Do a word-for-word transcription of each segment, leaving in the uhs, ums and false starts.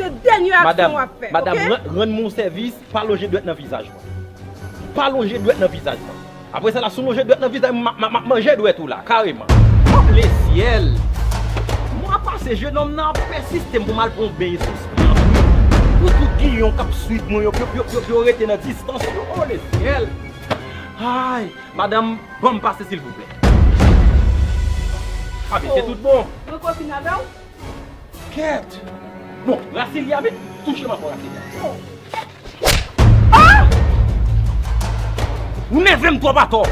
Se dènye aksyon w ap fè, oke? Madanm, ran- rann mwen yon sèvis, pa lonje dwèt nan vizaj mwen. Pa lonje dwèt nan vizaj mwen. Apre sa la, si w lonje dwèt nan vizaj mwen, m ap- m ap- m ap manje dwèt ou la, kareman. Oh, lesyèl! Mwa pase, jenòm nan ap pèsiste m pou m al pran yon beny sou splann. Pou tout giyon k ap swiv mwen, yo, yo, yo, yo, yo rete nan distans yo. Oh, lesyèl! Ay, madanm, ban m pase, silvouplè. A, men se tout bon. Mwen konfine avè w? Kèt! Bon, Rasilya, men touche m ankò, Rasilya. Ah! Ou nève m twòp atò!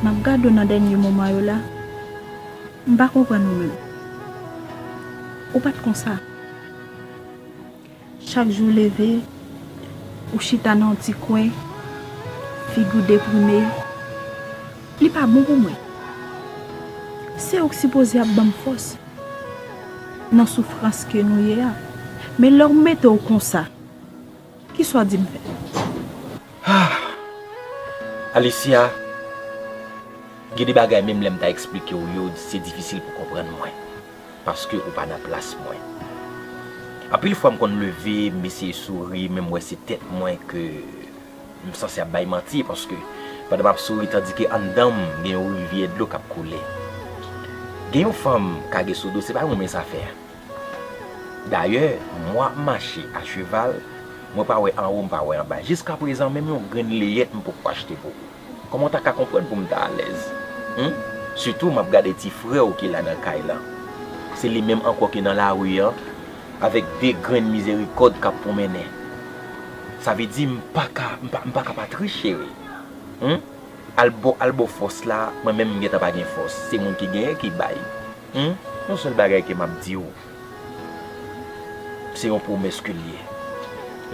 M ap gade w nan dènye moman yo la, m pa konprann ou menm. Ou pa t konsa. Chak jou w leve, ou chita nan yon ti kwen, figi w deprime. Li pa bon pou mwen. Se ou k sipoze ap ban m fòs nan soufrans ke nou ye a. Men lè w mete w konsa, kisa w di m fè? Ah! Alicia, gen de bagay menm lè m ta eksplike w yo, se difisil pou konprann mwen. Paske ou pa nan plas mwen. Anpil fwa m konn leve, m eseye souri, men m wè se tèt mwen ke m sanse ap bay manti, paske pandan m ap souri, tandike anndan m gen yon rivyè dlo k ap koule. Gen yon fanm kage sou do, se pa yon mens afè. Dayè, mwen ap mache a cheval, mwen pa wè anwo, m pa wè anba. Jiskaprezan, menm yon grenn leyèt m poko achte pou ou. Kòman w ta ka konprann pou m ta alèz? Hum? Sitou, m ap gade ti frè w ki la nan kay lan. Se li menm ankò ki nan lari an, avèk de grenn mizerikòd k ap pwonmennen. Sa vle di, m pa ka, m pa, m pa ka pa tris, cheri. Hum? Al ba w, al ba w fòs la, mwen menm m gentan pa gen fòs. Se moun ki genyen ki bay. Hum? Yon sèl bagay ke m ap di w, se yon pwomès ke l ye.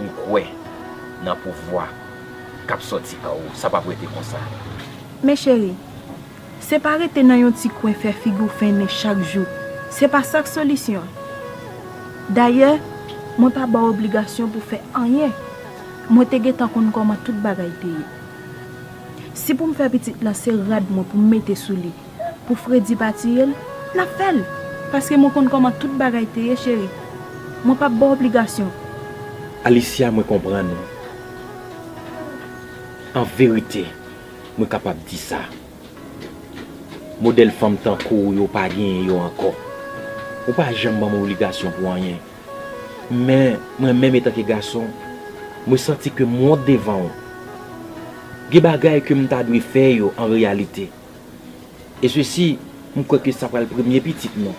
M kwè nan pouvwa k ap sòti an ou. Sa p ap rete konsa. Men cheri, se pa rete nan yon ti kwen fè figi w fennen chak jou. Se pa sa k solisyon an. Dayè, mwen pa ba w obligasyon pou fè anyen. Mwen te gentan konn kòman tout bagay te ye. Si pou m fè pitit lan, se rad mwen pou m mete sou li, pou fredi pa tiye l, N ap fè l, paske mwen konn kòman tout bagay te ye, cheri. Mwen p ap ba w obligasyon. Alicia, mwen konprann ou. An verite, mwen kapab di sa. Modèl fanm tankou w yo pa genyen yo ankò. Ou pa janm ban m obligasyon pou anyen. Men, mwen menm etanke gason, mwen santi ke m wont devan w. Gen bagay ke m ta dwe fè yo an reyalite. E sesi, m kwè ke sa pral premye pitit nou.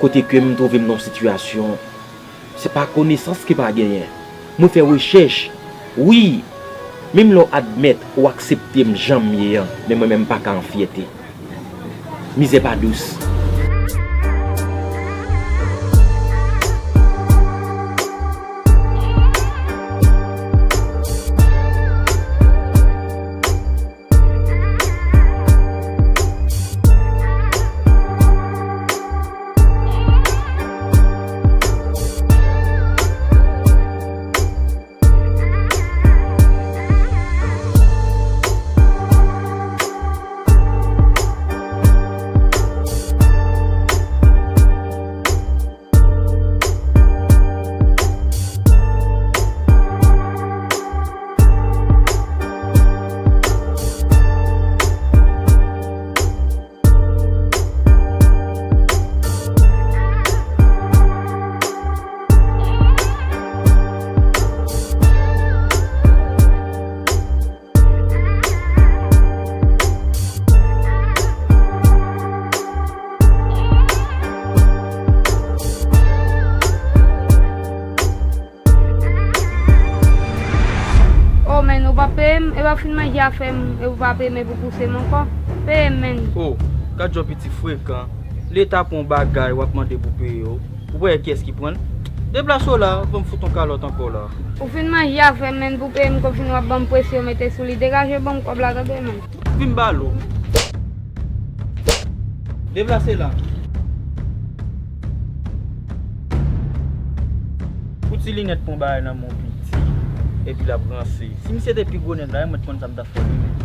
Kote ke m twouve m nan yon sitiyasyon, se pa konesans ki pa genyen. Mwen fè rechèch, wi. Menm lè w admèt ou aksepte m jan m ye an, men mwen menm m pa ka an fyète. Mizè pa dous. Oh, men, ou pa peye m, e w ap fin manje afè m, e ou pa peye m, epi w pouse m ankò. Peye m, men. Oh, gad jan w piti frekan. Leta pran yon bagay, w ap mande pou peye w. Ou pa wè kiyès ki pran l? Deplase w la, ban m fout yon kalòt ankò la. Ou fin manje afè m, men, pou peye m, konfini w ap ban m presyon mete sou li. Degaje ban m kòb la, tande, men. Vin m ba l ou. Deplase la. Pou ti linèt pran bagay nan men w piti, epi l ap ranse. Si misye te pi gwo nèg la, mwen t konn sa m t ap fè li menm.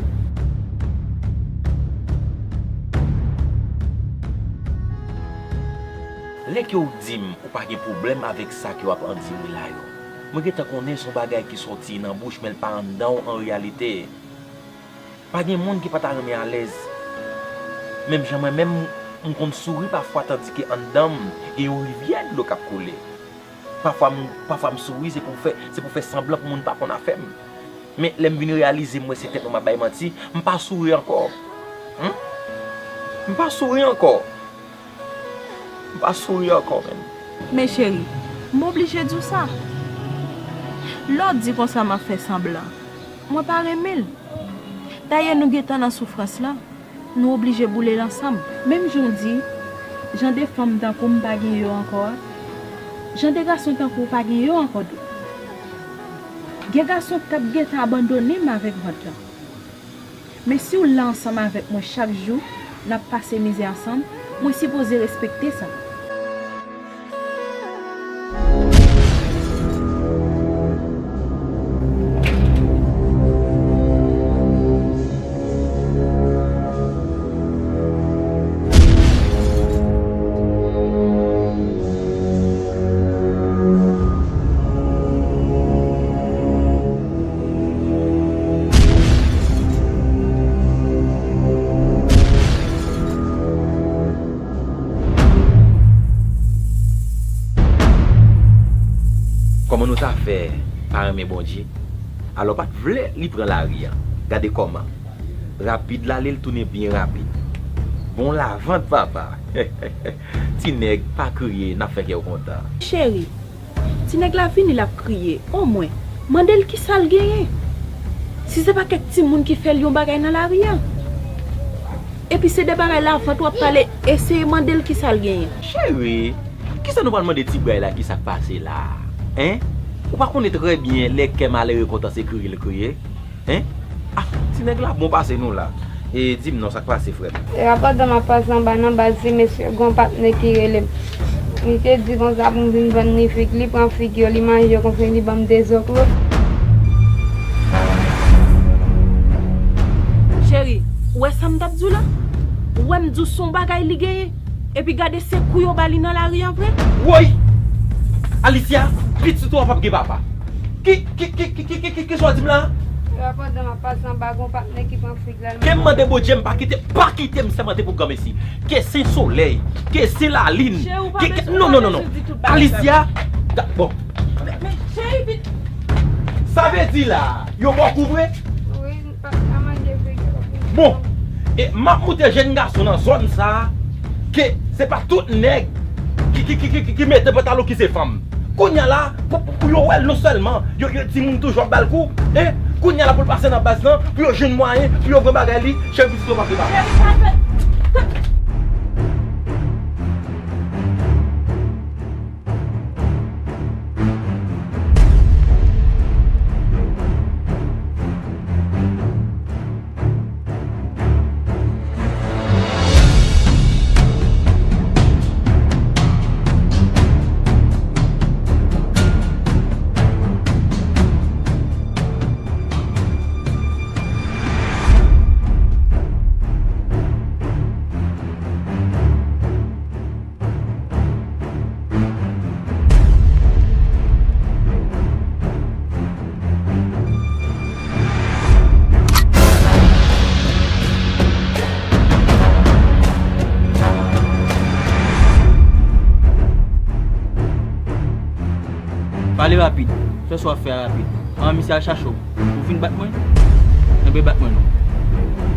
Lè ke w di m ou pa gen pwoblèm avèk sa ke w ap andire la yo, mwen gentan konnen se yon bagay ki sòti nan bouch, men l pa anndan w an reyalite. Pa gen moun ki pa ta renmen alèz. Menm jan mwen menm, m konn souri pafwa, tandike anndan m, gen yon rivyè dlo k ap koule. Pafwa m, pafwa m souri, se pou fè, se pou fè sanblan pou moun pa konn afè m. Men lè m vin reyalize m wè se tèt mwen m ap bay manti, m pa souri ankò. Humm? M pa souri ankò. M pa souri ankò, menm. Men cheri, m oblije di w sa. Lè w di konsa m ap fè sanblan, mwen pa renmen l. Dayè, nou gentan nan soufrans lan, nou oblije boule l ansanm. Menm jan w di, jan de fanm tankou m pa gen yo ankò a, jan de gason tankou w pa gen yo ankò tou. Gen gason k ap gentan abandone m avèk vant lan. Men si w la ansanm avèk mwen chak jou, n ap pase mizè ansanm, mwen sipoze respekte sa. Kòman nou ta fè pa renmen Bondye? Alò, pa t vle li pran lari a. Gade kòman. Rapid l ale, l tounen byen rapid. Bon lavant, papa. Ti nèg, pa kriye, n ap fè kè w kontan. Cheri, ti nèg la vini, l ap kriye. Omwen, mande l kisa l genyen. Si se pa kèk timoun ki fè l yon bagay nan lari a. Epi se de bagay lavant w ap pale, eseye mande l kisa l genyen. Cheri, kisa nou pral mande ti bray la kisa k pase la a? Hein? Ou pa konnen trè byen lè kè malere kontan se kriye l kriye? Hein? Ah, ti nèg la bon pase nou la. E di m non, sa k pase, frè m? E apandan m ap pase anba nan baz, ti mesye, gon patnè ki rele m. Li te di konsa pou m vin vann li fig. Li pran fig yo, li manje yo, konsa li ban m de zoklo. Cheri, ou wè sa m t ap di w la? Ou wè M di w se yon bagay li genyen. Epi gade se kou yo ba li nan lari an vre. Woy! Alicia, pitit ou a p ap gen papa. Ki, ki, ki sa w di m la? Yo, pandan m ap pase anba, gon patnè ki pran fig la, l Ke m mande Bondye, m pa kite, pa kite m sèmante pou granmesi. Ke se solèy, ke se lalin, Cheri, ou pa ke, ke, bezwen, non, ou non, pa non, non. bezwen di tout bagay sa. Alicia, da, bon. Men, men, cheri, vit. Sa vle di la, yo ba w kou vre? Wi, pa, pa mande figi yo. Bon, e m ap montre jèn gason nan zòn sa a ke se pa tout nèg ki, ki, ki, ki, ki, ki mete pantalon ki se fanm. Kounye a la, pou, pou, pou yo wè l non sèlman, yo, yo timoun toujou ap ba l kou, e kounye a la pou l pase nan baz lan, pou yo jwenn mwayen, pou yo pran bagay li, chèf pitit yo pa fè bagay. Pale rapid. Fè sa w ap fè a rapid. An, misye al chache w. Ou vin bat mwen? Enben, bat mwen non.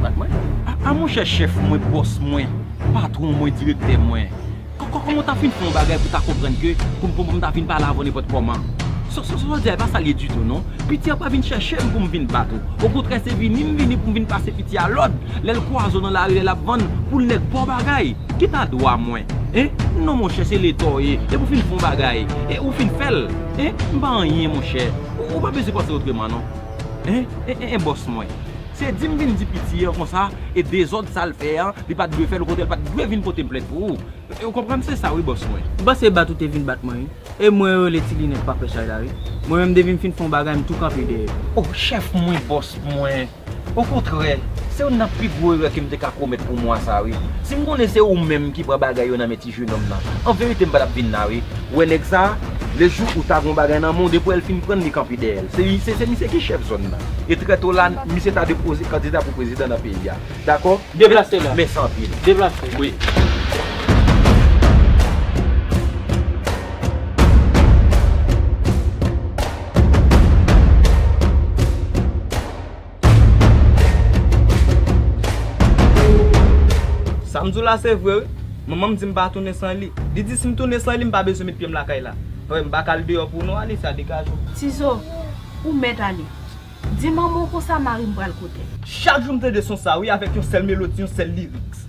Bat mwen? A, a, monchè, chèf mwen, bòs mwen, patwon mwen, direktè mwen. Kò-, kò-, kòman w ta fin fè yon bagay pou w ta konprann ke pou m, pou m, pou m ta vin pale avè w nenpòt kòman? Sa, sa, sa w di a, e pa sa l ye ditou, non. Piti a pa vin chèche m pou m vin bat ou. Okontrè, se vini m vini pou m vin pase piti a lòd. Lè l kwaze w nan lari, lè l ap vann, pou l nèk pa w bagay. Ki ta dwa mwen? Hein? Non, monchè, se Leta w ye. Depi w fin fè yon bagay, e ou fin fè l. Hein? M pa anyen, monchè. Ou, ou pa bezwen panse otreman, non. Hein? E, e, e, bòs mwen. Se di m vin di piti an konsa, e dezòd sa l fè an, li pa t dwe fè l, okontrè, li pa t dwe vin pote m plent pou ou. E, ou konprann, se sa wi, bòs mwen. M panse bat ou te vin bat mwen, wi. E mwen yo rele ti linèt pa pè chay la, wi. Mwen menm depi m fin fè yon bagay, m tou kanpe dèyè. O, chèf mwen, bòs mwen. Okontrè, se youn nan pi gwo erè ke m te ka komèt pou mwa sa, wi. Si m konnen se ou menm ki pran bagay yo nan men ti jenòm nan, an verite m pa t ap vin la, wi. Ou wè nèg sa, le jou ou ta gon bagay nan men w, depi w wè l fin pran l, li kanpe dèyè l. Se, se, se misye ki chèf zòn nan. E trè to la, misye ta depoze kandida pou prezidan nan peyi a. Dakò? Deplase la. Mèsi anpil. Deplase. Wi. Sa m di w la se vre wi. Manman m di m pa tounen san li. Li di si m tounen san li, m pa bezwen met pye m lakay la. Frè m pa ka al deyò pou non, Alicia, degaje w. Tizo, ou mèt ale. Di manman w konsa mari m pral kote l. Chak jou m tande son sa wi, avèk yon sèl melodi, yon sèl lyrics.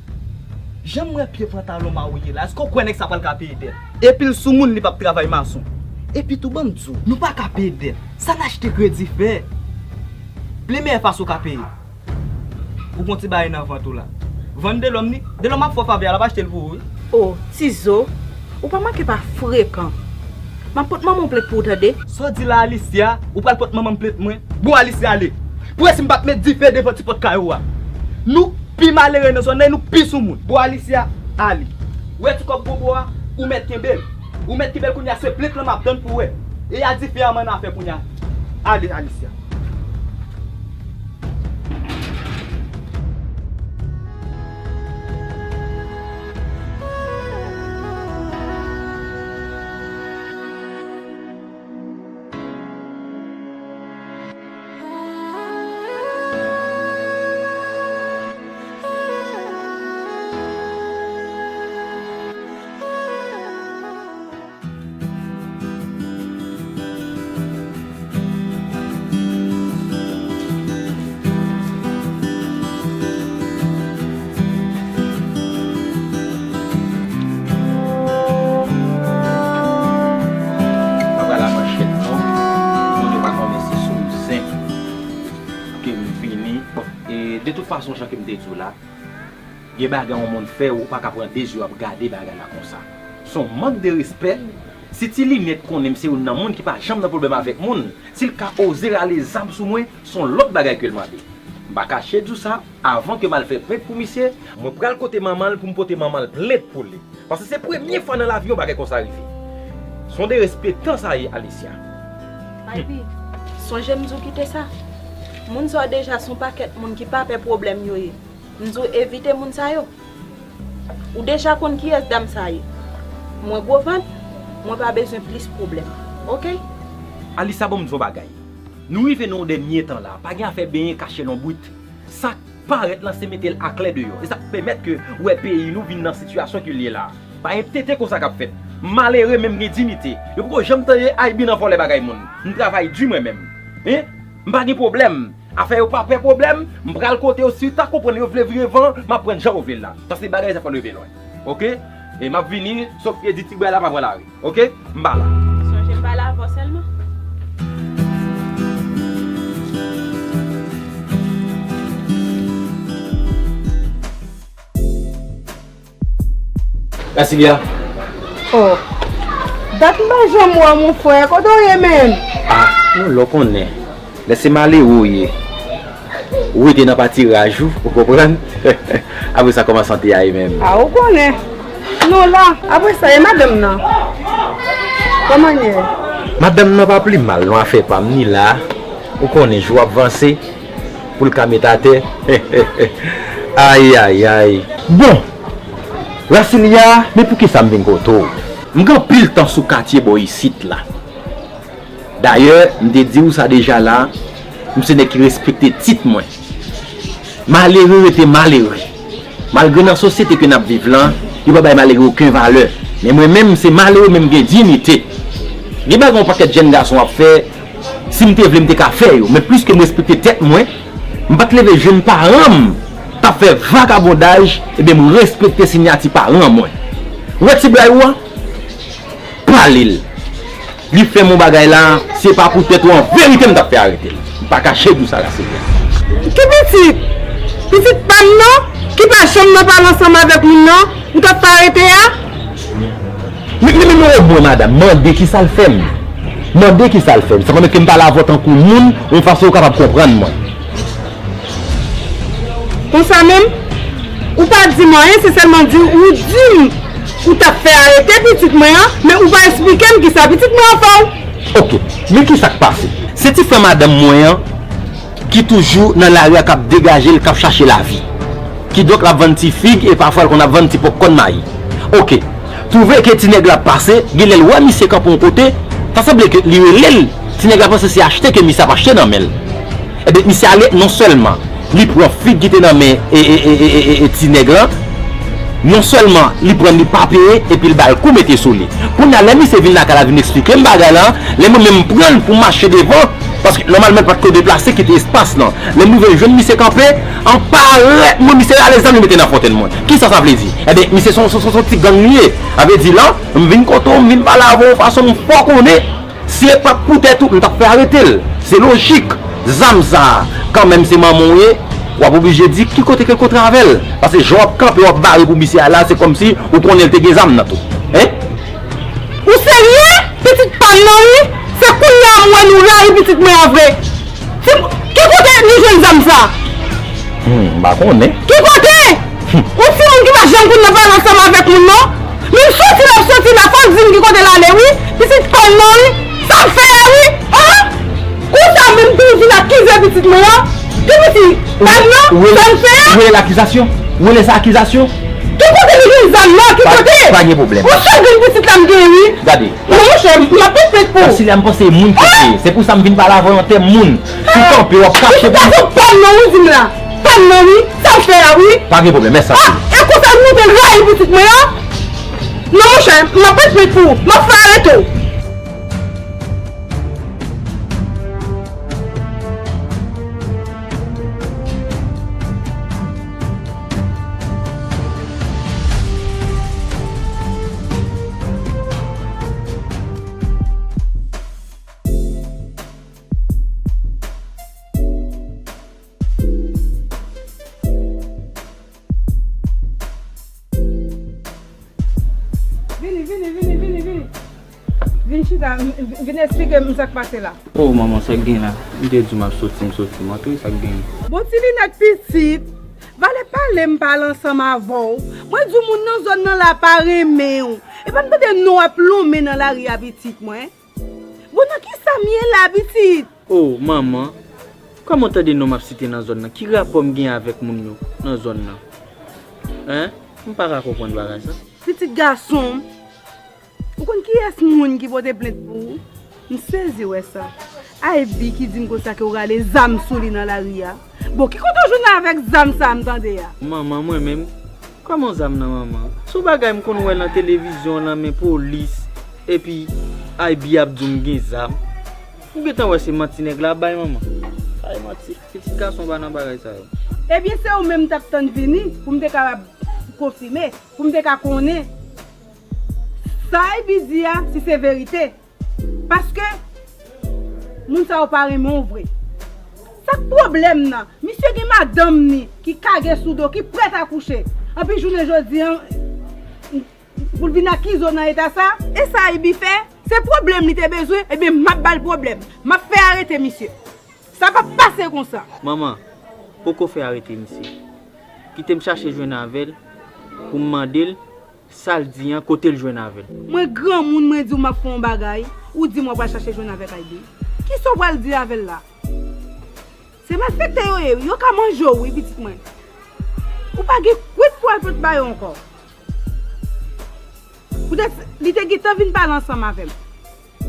Jan m wè pye pantalon mawoye la, èske w kwè nèg sa pral ka peye dèt? Epi l soumoun, li p ap travay mason. Epi tou ban m di w, nou pa ka peye dèt. Sa n achte kredi fè. Pli meyè fason w ka peye. Ou gon ti bagay nan vant ou la. Vann Delòm ni. Delòm ap fè w favè a, l ap achte l pou ou wi. O, Tizo, ou pa manke pa frekan. M ap pot manman w plent pou ou tande. Sa w di la Alicia, ou pral pot manman m plent mwen? Bon Alicia ale. Pou wè si m p ap met dife devan ti pòt kay ou a. Nou pi malere nan zòn nan e nou pi soumoun. Bon Alicia, ale. Ou wè ti kòb bobo a, ou mèt kenbe l. Ou mèt kenbe l kounye a, se plent lan m ap tann pou wè. E a dife a m annafè kounye a. Ale Alicia. Pa pral a manchèt non. Moun yo pa konnen se sou zen ke m vini. E de tout fason, jan ke m te di w la, gen bagay yon moun fè, ou pa ka pran de zye w ap gade bagay la konsa. Se yon mank de respè. Si ti linèt konnen m se youn nan moun ki pa janm nan pwoblèm avèk moun, si l ka oze rale zam sou mwen, se yon lòt bagay ke l mande. M pa kache di w sa, avan ke m al fè plent pou misye, mwen pral kote manman l pou m pote manman l plent pou li. Paske se premye fwa nan lavi yon bagay konsa rive. Se yon derespektan sa ye, Alicia. Ivy, sonje m di w kite sa. Moun sa yo deja se yon pakèt moun ki pa pè pwoblèm yo ye. M di w evite moun sa yo. Ou deja konn kiyès dam sa ye. Mwen gwo vant, mwen pa bezwen plis pwoblèm. Oke? Alicia, bon, m di w yon bagay. Nou rive nan yon dènye tan la, pa gen afè benyen kache lonbrit. Sa k parèt lan se mete l aklè deyò. E sa k pèmèt ke w wè peyi nou vin nan sitiyasyon ke l ye la. Pa gen tenten konsa k ap fèt. Malere menm gen diyite. Yo poko janm tande Ivy nan vòlè bagay moun. M travay di mwen menm. Hein? M pa gen pwoblèm. Afè yo pa pè pwoblèm, m pral kote yo, si w ta konprann yo vle vire van, m ap pran jan yo vle l la. Paske bagay sa fò leve lwen. Oke? E m ap vini, sòf ke di ti bwa la pa pran lari. Oke? M pa la. Sonje m pale avè w sèlman. Gracilia. Oh. Dat m pa janm wè w, mon frè. Kote w ye menm? Ah, non, lè w konnen. Lè se malere w ye. Ou rete nan patiraj ou, ou konprann? Apre sa, kòman sante a ye menm? Ah, ou konnen. Nou la. Apre sa, e madanm nan? Kòman l ye? Madanm nan pa pli mal, non, afè pa m, ni la. Ou konnen, jou ap vanse. Pou l ka met atè. Ay, ay, ay. Bon, Gracilia, men poukisa m vin kote w? M gen anpil tan sou katye bò isit la. Dayè, m te di w sa deja la, m se nèg ki respekte tit mwen. Malere rete malere. Malgre nan sosyete ke n ap viv lan, yo pa bay malere okenn valè. Men mwen menm, m se malere, men m gen diyite. Gen bagay yon pakèt jèn gason ap fè, si m te vle, m te ka fè yo. Men pliske m respekte tèt mwen, m pa t leve jwenn paran m t ap fè vagabondaj, ebyen, m respekte siyati paran mwen. Ou wè ti bray ou a? Pale l. Li fè m yon bagay la, se pa poutèt ou, an verite m t ap fè arete l. M pa kache di w sa, Gracilia. Ki pitit? Pitit pa m nan, ki pa janm nan pale ansanm avèk moun nan, ou t ap fè arete a? Men, men, men, men, o mwen, madanm, mande kisa l fè m. Mande kisa l fè m. Sa pèmèt ke m pale avè w tankou moun, yon fason ou kapab konprann mwen. Konsa menm, ou pa di m anyen, se sèlman di ou di m ou t ap fè arete pitit mwen an, men ou pa esplike m kisa pitit mwen an fè w. Oke, men kisa k pase? Se ti frè madanm mwen an ki toujou nan lari a, k ap degaje l, k ap chache lavi. Kidonk, l ap vann ti fig e pafwa l konn ap vann ti pòpkòn mayi. Oke. Twouve ke ti nèg la ap pase, genlè l wè misye kanpe yon kote, ta sanble ke li rele l. Ti nèg la panse se achte ke misye ap achte nan men l. Ebyen, misye ale, non sèlman li pran fig ki te nan men e, e, e, e, e, e, e ti nèg lan, non sèlman li pran l, li pa peye, epi l ba l kou mete sou li. Kounye a, lè misye vin lakay la vin eksplike m bagay la, lè mwen menm m pran l pou m mache devan, paske nòmalman l pa t ko deplase kite espas lan. Lè m rive jwenn misye kanpe, an parèt mwen, misye rale zam li mete nan fontenn mwen. Kisa sa vle di? Ebyen, misye se yon, se yon, se yon ti gang li ye. Sa vle di la, m vin kote w, m vin pale avè w yon fason m fè w konnen. Si se pa t poutèt ou, m t ap fè arete l. Se lojik. Zam sa a, kanmenm se manman w ye, w ap oblije di ki kote ke l kontre avè l. Paske jan w ap kanpe, w ap bare pou misye a la, se kòmsi ou konnen l te gen zam nan tou. Hein? Ou serye? Pitit pa m nan, wi. Se kounye a m wè nou rayi pitit mwen an vre. Ti, ki kote li jwenn zam sa? Hmm, m pa konnen. Ki kote? Hmm. Yon timoun ki pa janm konn nan pale ansanm avèk moun, non. Men l soti, l ap soti la, fò l di m ki kote l ale, wi. Pitit pa m nan, wi. Sa l fè a, wi. An? Konsa menm pou w vin akize pitit mwen an? Ki pitit pa m nan? Sa l fè a? Ou rele akizasyon? Ou rele sa akizasyon? Ki kote li jwenn zam nan? Ki kote? Pa gen pwoblèm. Yon sèl grenn pitit la m genyen, wi. Gade. Non, monchè, m ap pran plent pou ou. Gracilia, m panse e moun ki te ye. Se pou sa m vin pale avè w an tèm moun. Ou kanpe, w ap kache pou m. Pitit gason pa m nan, wi, di m la. Pa m nan, wi. Sa l fè a, wi. Pa gen pwoblèm, mèsi anpil. Ah, e konsa nou te rayi pitit mwen an? Non, monchè, m ap pran plent pou ou. M ap fè arete w. Vini, vini, vini, vini, vini. Vin chita, m, m, vin eksplike m sa k pase la. Oh, manman, sa k gen la? M te di w m ap soti, m soti, m antre, sa k gen? Bon, ti linèt pitit, valè pale m pale ansanm avè w. Mwen di w moun nan zòn nan la pa renmen w. Epa m tande non w ap lonmen nan lari a pitit mwen. Bon, nan kisa m ye la, pitit? Oh, manman, kòman w tande non m ap site nan zòn nan? Ki rapò m gen avèk moun yo nan zòn nan? Hein? M pa ka konprann bagay sa. Pitit gason m, ou konn kiyès moun ki pote plent pou ou? M sezi wè sa. Ivy ki di m konsa ke w rale zam sou li nan lari a. Bon, ki kote w jwenn avèk zam sa a m tande a? Manman, mwen menm, kòman zam nan, manman? Se yon bagay m konn wè nan televizyon, nan men polis, epi Ivy ap di w m gen zam. Ou gentan wè se manti nèg la ap bay, manman? Ay, manti. Pitit gason pa nan bagay sa yo. Ebyen, se ou menm m t ap tann vini pou m te kapab konfime, pou m te ka konnen sa Ivy di a, si se verite. Paske moun sa yo pa renmen w vre. Sa k pwoblèm nan? Misye gen madanm ni ki kage sou do, ki prèt akouche. Anpi jounen jodi a, pou l vin akize w nan eta sa? E sa Ivy fè? Se pwoblèm li te bezwen? Ebyen, m ap ba l pwoblèm. M ap fè arete misye. Sa p ap pase konsa. Manman, poko fè arete misye. Kite m chache jwenn avè l pou m mande l sa l di an, kote l jwenn avè l. Mwen granmoun, mwen di w m ap fè yon bagay, ou di m w ap al chache jwenn avèk Ivy. Kisa w pral di avè l la? Se malfektè yo ye, wi. Yo ka manje w, wi, pitit mwen. Ou pa gen kwit pou w al pot ba yo ankò. Poutèt li te gentan vin pale ansanm avè m.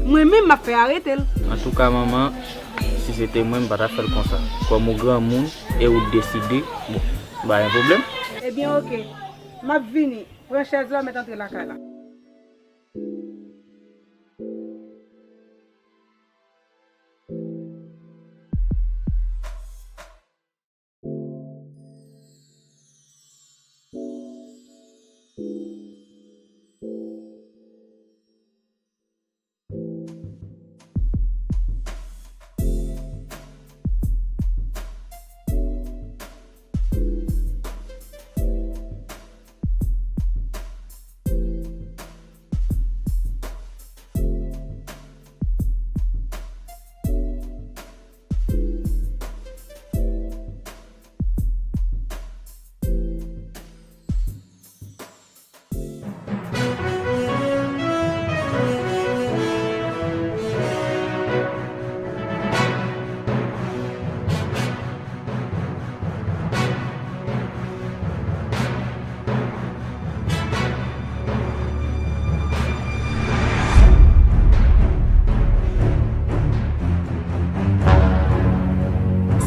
Mwen menm, m ap fè arete l. Antouka, manman, si se te mwen, m pa t ap fè l konsa. Kòm ou granmoun e ou deside, bon, pa gen pwoblèm. Ebyen, oke. M ap vini. Pran chèz la, w mèt antre lakay la.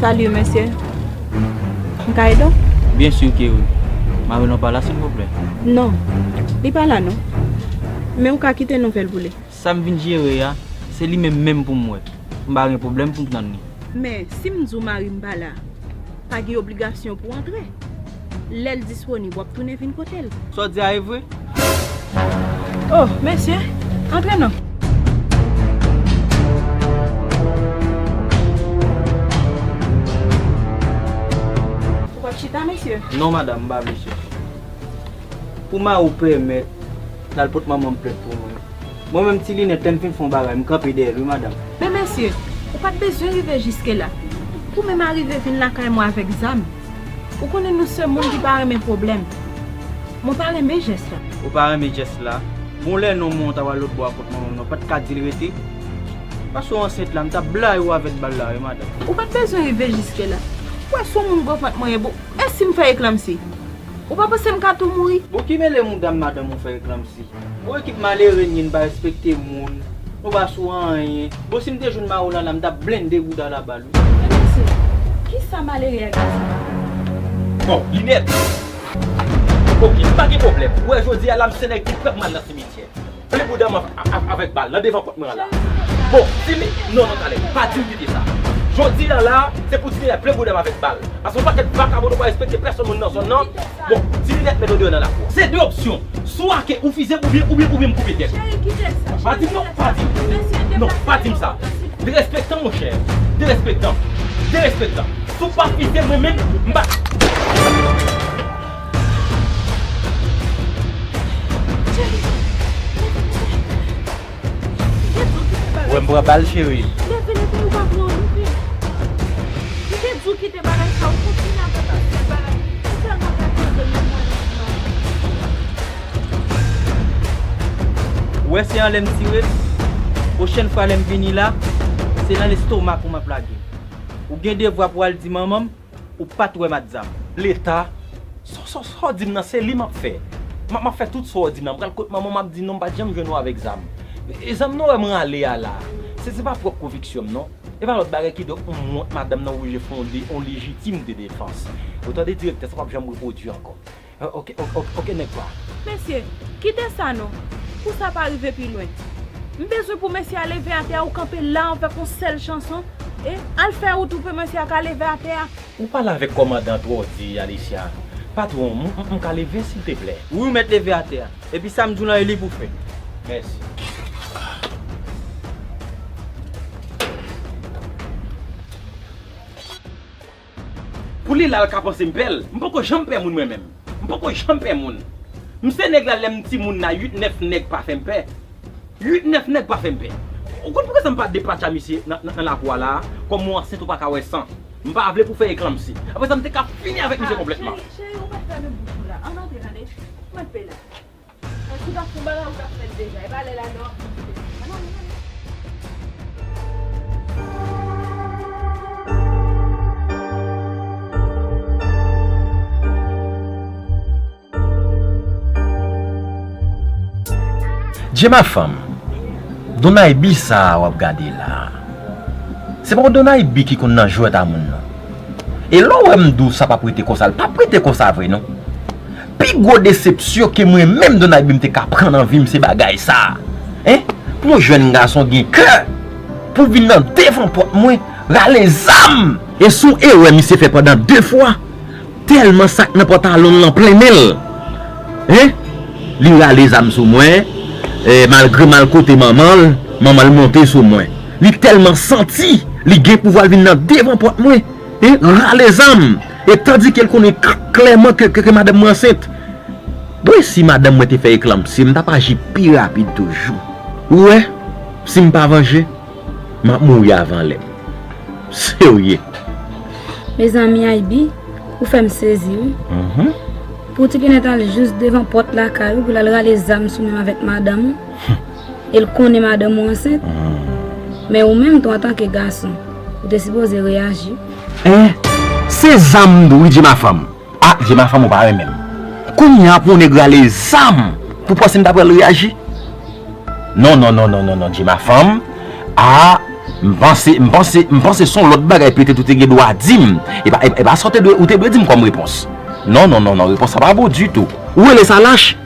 Salut, mesye. M ka ede w? Byen si ke wi. Marilyn pa la, silvouplè? Non, li pa la non. Men ou ka kite nouvèl pou li. Sa m vin jere a, se li menm menm pou m wè. M pa gen pwoblèm pou m tann li. Men, si m di w mari m pa la, pa gen obligasyon pou w antre. Lè l disponib, w ap tounen vin kote l. Sa w di a e vre? Oh, mesye, antre non. Ou p ap chita, mesye? Non, madanm, m pa vle chita. Pou mari w pèmèt l al pot manman m plent pou mwen. Mwen menm, ti linèt, lè m fin fè yon bagay, m kanpe dèyè l, wi, madanm. Men mesye, ou pa t bezwen rive jiske la. Ou menm arive vin lakay mwen avèk zam. Ou konnen nou se moun ki pa renmen pwoblèm. Mwen pa renmen jès la. Ou pa renmen jès la? Bon, lè non mwen ta pral lòt bò a kot manman m nan, pa t ka di l rete? Paske w ansent la, m t ap blayi w avèk bal la, wi, madanm. Ou pa t bezwen rive jiske la. Ou wè se yon moun gwo vant mwen ye, bon, e si m fè eklanmsi? Ou pa panse m ka tou mouri? Bon, ki mele mouda m madanm ou fè eklanmsi? Bon, ekip malere n ye, n pa respekte moun, nou pa sou anyen. Bon, si m te jwenn mari w la, la, m t ap blende bouda l a bal, wi. Men mesye, kisa malere a gen? Bon, Linèt! Oke, pa gen pwoblèm. Ou wè, jodi a la, m se nèg ki prè pou m al nan simityè. Plen bouda m av-, av-, avèk bal nan devan pòt mwen an la. Bon, di li, non, non, talè, pa di m kite sa. Jodi a la, se pou di li plen bouda m avèk bal. Paske yon pakèt vakabon nou pa respekte pèsonn moun nan zòn nan. Bon, di li nèt mèt deyò nan lakou a. Se de opsyon. Swa ke ou fize m oubyen, oubyen, oubyen m koupe tèt. Cheri, kite sa. Pa di m non, pa di m. Non, pa di m sa. Derespektan, monchè. Derespektan. Derespektan. Si w pa fize mwen menm, m pa. Cheri. Cheri, M pran bal, cheri. Leve, leve, ou pa pran, leve. M te di w kite bagay sa, ou kontinye avèk sèl bagay. Ou tèlman ka koze, men mwen, ou wè se anlè m tire l, pwochèn fwa lè m vini la, se nan lestomak ou m ap lage. Ou gen devwa pou al di manman m, ou pa t wè m ak zam. Leta, sa, sa, sa w di m nan, se li m ap fè. M ap, m ap fè tout sa w di m nan. M pral kot manman m, m ap di non, m pa t janm jwenn ou avèk zam. E zam nan w wè m rale a la, se, se pa pwòp konviksyon m non. E pa lòt bagay kidonk m wont madanm nan oblije fè yon de, yon lejitim de defans. Ou tande direktè, sa p ap janm repwodui ankò. Ah, ok, ok, ok, ok, nèg pa. Mesye, kite sa non. Pou sa pa rive pi lwen. M bezwen pou mesye a leve atè a, ou kanpe la avèk yon sèl chanson. E al fè wout ou pou mesye a ka leve atè a. Ou pale avèk kòmandan twò di, Alicia. Patwon, m, m, m ka leve, silteplè? Wi, ou mèt leve atè a. Epi sa m di w lan, e li pou fè. Mèsi. Pou li la, l ka panse m pè l. M poko janm pè moun mwen menm. M poko janm pè moun. M se nèg la, lè m timoun la, uit nèf nèg pa fè m pè. Uit nèf nèg pa fè m pè. Ou konn poukisa m pa depatcha misye nan, nan, nan lakou a la a? Kòm ou ansent, ou pa ka wè san. M pa vle pou fè eklanpsi. Apre sa, m te ka fini avèk misye konplètman. Cheri, cheri, ou mèt fèmen bouch ou la. Ann antre, tande. Ou mèt pè la. Ou t ap fè yon bagay, ou t ap fè l deja. E pa lè l ale w ap vin kite. Ann ale, ann ale. Djemafanm, Donaybi sa a w ap gade la a, se pa yon Donaybi ki konn nan jwèt a moun non. E lè w wè m di w sa p ap rete konsa, l p ap rete konsa vre non. Pi gwo desepsyon ke mwen menm Donaybi m te ka pran nan vi m se bagay sa a. Hein? Pou yon jèn gason gen kè pou vin nan devan pòt mwen, rale zam! E se yon erè misye fè pandan de fwa. Tèlman sa k nan pantalon l lan plen nen l. Hein? Li rale zam sou mwen. Eh, malgre m al kote manman l, manman l monte sou mwen. Li tèlman santi li gen pouvwa, l vin nan devan pòt mwen. Hein? Rale zam. E tandike l konnen k-, klèman ke, ke, ke madanm mwen ansent. Bon, e si madanm mwen te fè eklanpsi, m t ap aji pi rapid toujou. Ou wè, si m pa vanje, m ap mouri avan lè m. Serye. Mezanmi, Aybi, ou fè m sezi, wi. Mhm. Pou Ti Pinèt al jis devan pòt lakay ou, pou l al rale zam sou menm avèk madanm ou. E l konnen madanm ou ansent. Hmm. Men ou menm tou, antanke gason, ou te sipoze reyaji. Hein? Se zam m di w, wi, Djemafanm. Ah, Djemafanm, ou pa renmen m. Kounye a pou yon nèg rale zam, pou panse m ta pral reyaji? Non, non, non, non, non, non, Djemafanm. Ah, m panse, m panse, m panse se yon lòt bagay petèt ou te gen dwa di m. E pa, e, e pa sa w te dwe, ou te dwe di m kòm repons. Non, non, non, non, repons sa pa bon ditou. Ou rele sa lach?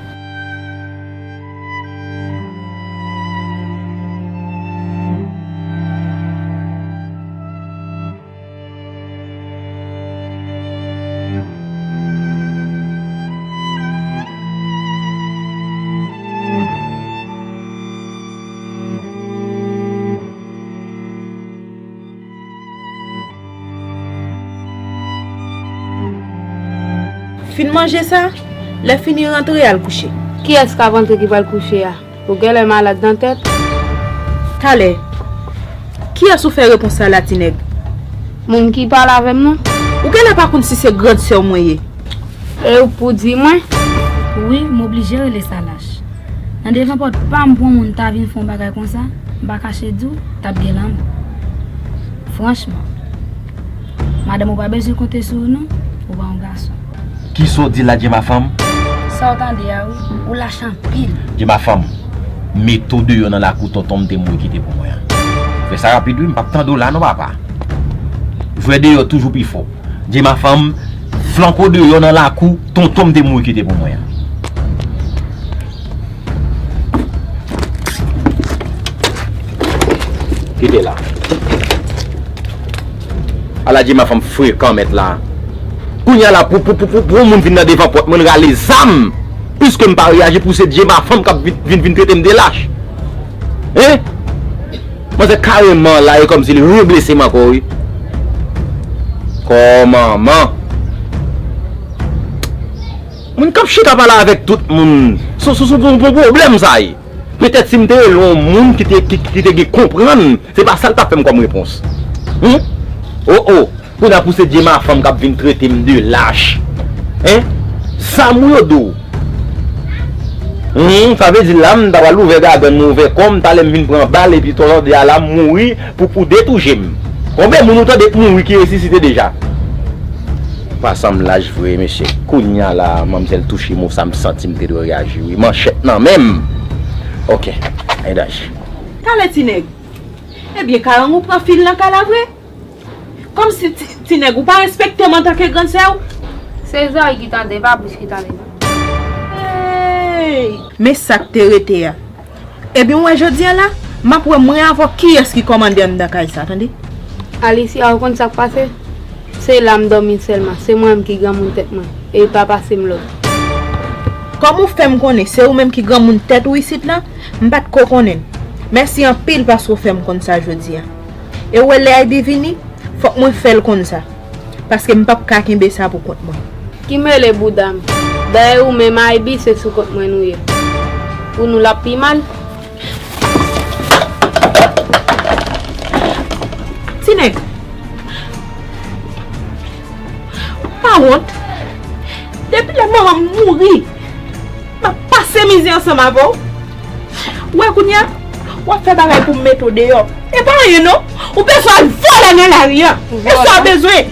Fin manje sa, lè fini rantre al kouche. Kiyès k ap antre ki pral kouche a? Ou genlè malad nan tèt. Talè, kiyès ou fè repons sa la, ti nèg? Moun ki pale avè m nan. Ou genlè pa konn si se grann sè w mwen ye. E ou pou di mwen? Wi, m oblije rele sa lach. Nan devan pòt pa m pou yon moun ta vin fè yon bagay konsa, m pa kache di w, t ap gen lanmò. Franchman, madanm ou pa bezwen konte sou ou non, ou pa yon gason. Kisa w di la, Djemafanm? Sa w tande a wi, ou lach anpil. Djemafanm, mete w deyò nan lakou tonton m te mouri kite pou mwen an. Fè sa rapid wi, m p ap tande w la non papa. Jwè deyò toujou pi fò. Djemafanm, flanke w deyò nan lakou tonton m te mouri kite pou mwen an. Kite la. Ala Djemafanm frekan mèt la. Kounye a la pou, pou, pou, pou, pou yon moun vin nan devan pòt mwen, l rale zam. Piske m pa reyaji pou se Djemafanm k ap vin, vin, vin trete m de lach. Hein? Manzè kareman la, e kòmsi li reblese m ankò wi. Kòmanman. Moun k ap chita pale avèk tout moun. Sou, sou, sou, pou, pou pwoblèm sa ye. Petèt si m te rele yon moun ki te, ki, ki te gen konprann, se pa sa l t ap fè m kòm repons. Hum? Oh, oh. Kounye a pou se Dye mafanm k ap vin trete m de lach. Hein? Sa m yo di w. Hum, sa vle di la m ta pral ouvè gagann m ouvè kò m, talè m vin pran bal epi tòlòde a la m mouri pou, pou detouche m. Konbyen moun ou tande k mouri ki resisite deja? Pa sanm laj vre, mesye. Kounye a la, manmzèl touche m, sa m santi m te dwe reyaji, wi. Manchèt nan men m. Ok, ay dash. Talè ti nèg. Ebyen, karang ou pran fil nan kay la vre? Kòmsi ti, ti nèg ou pa respekte m antanke grann sè w? Se zòrèy ki tande, pa bouch ki tande non. Hey! Men sa k te rete a. Ebyen, w wè jodi a la, m ap wè mwen avè w kiyès ki kòmande anndan kay sa, tande? Alicia, ou konn sa k pase? Se la m dòmi sèlman, se mwen menm ki granmoun tèt mwen, e pa pase m lòd. Kòman w fè m konnen se ou menm ki granmoun tèt ou isit la? M pa t ko konnen. Mèsi anpil paske w fè m konn sa jodi a. E w wè lè Aybi vini, fòk mwen fè l konn sa. Paske m p ap ka kenbe sa pou kont mwen. Ki mele bouda m. Dayè ou menm Aybi se sou kont mwen nou ye. Pou nou l ap pi mal. Ti nèg. Pa wont. Depi lè manman m mouri, m ap pase mizè ansanm avè w. Ou wè kounye a, w ap fè bagay pou m mete w deyò. E pa anyen non. Ou bezwen al vòlè nan lari a. E sa w bezwen.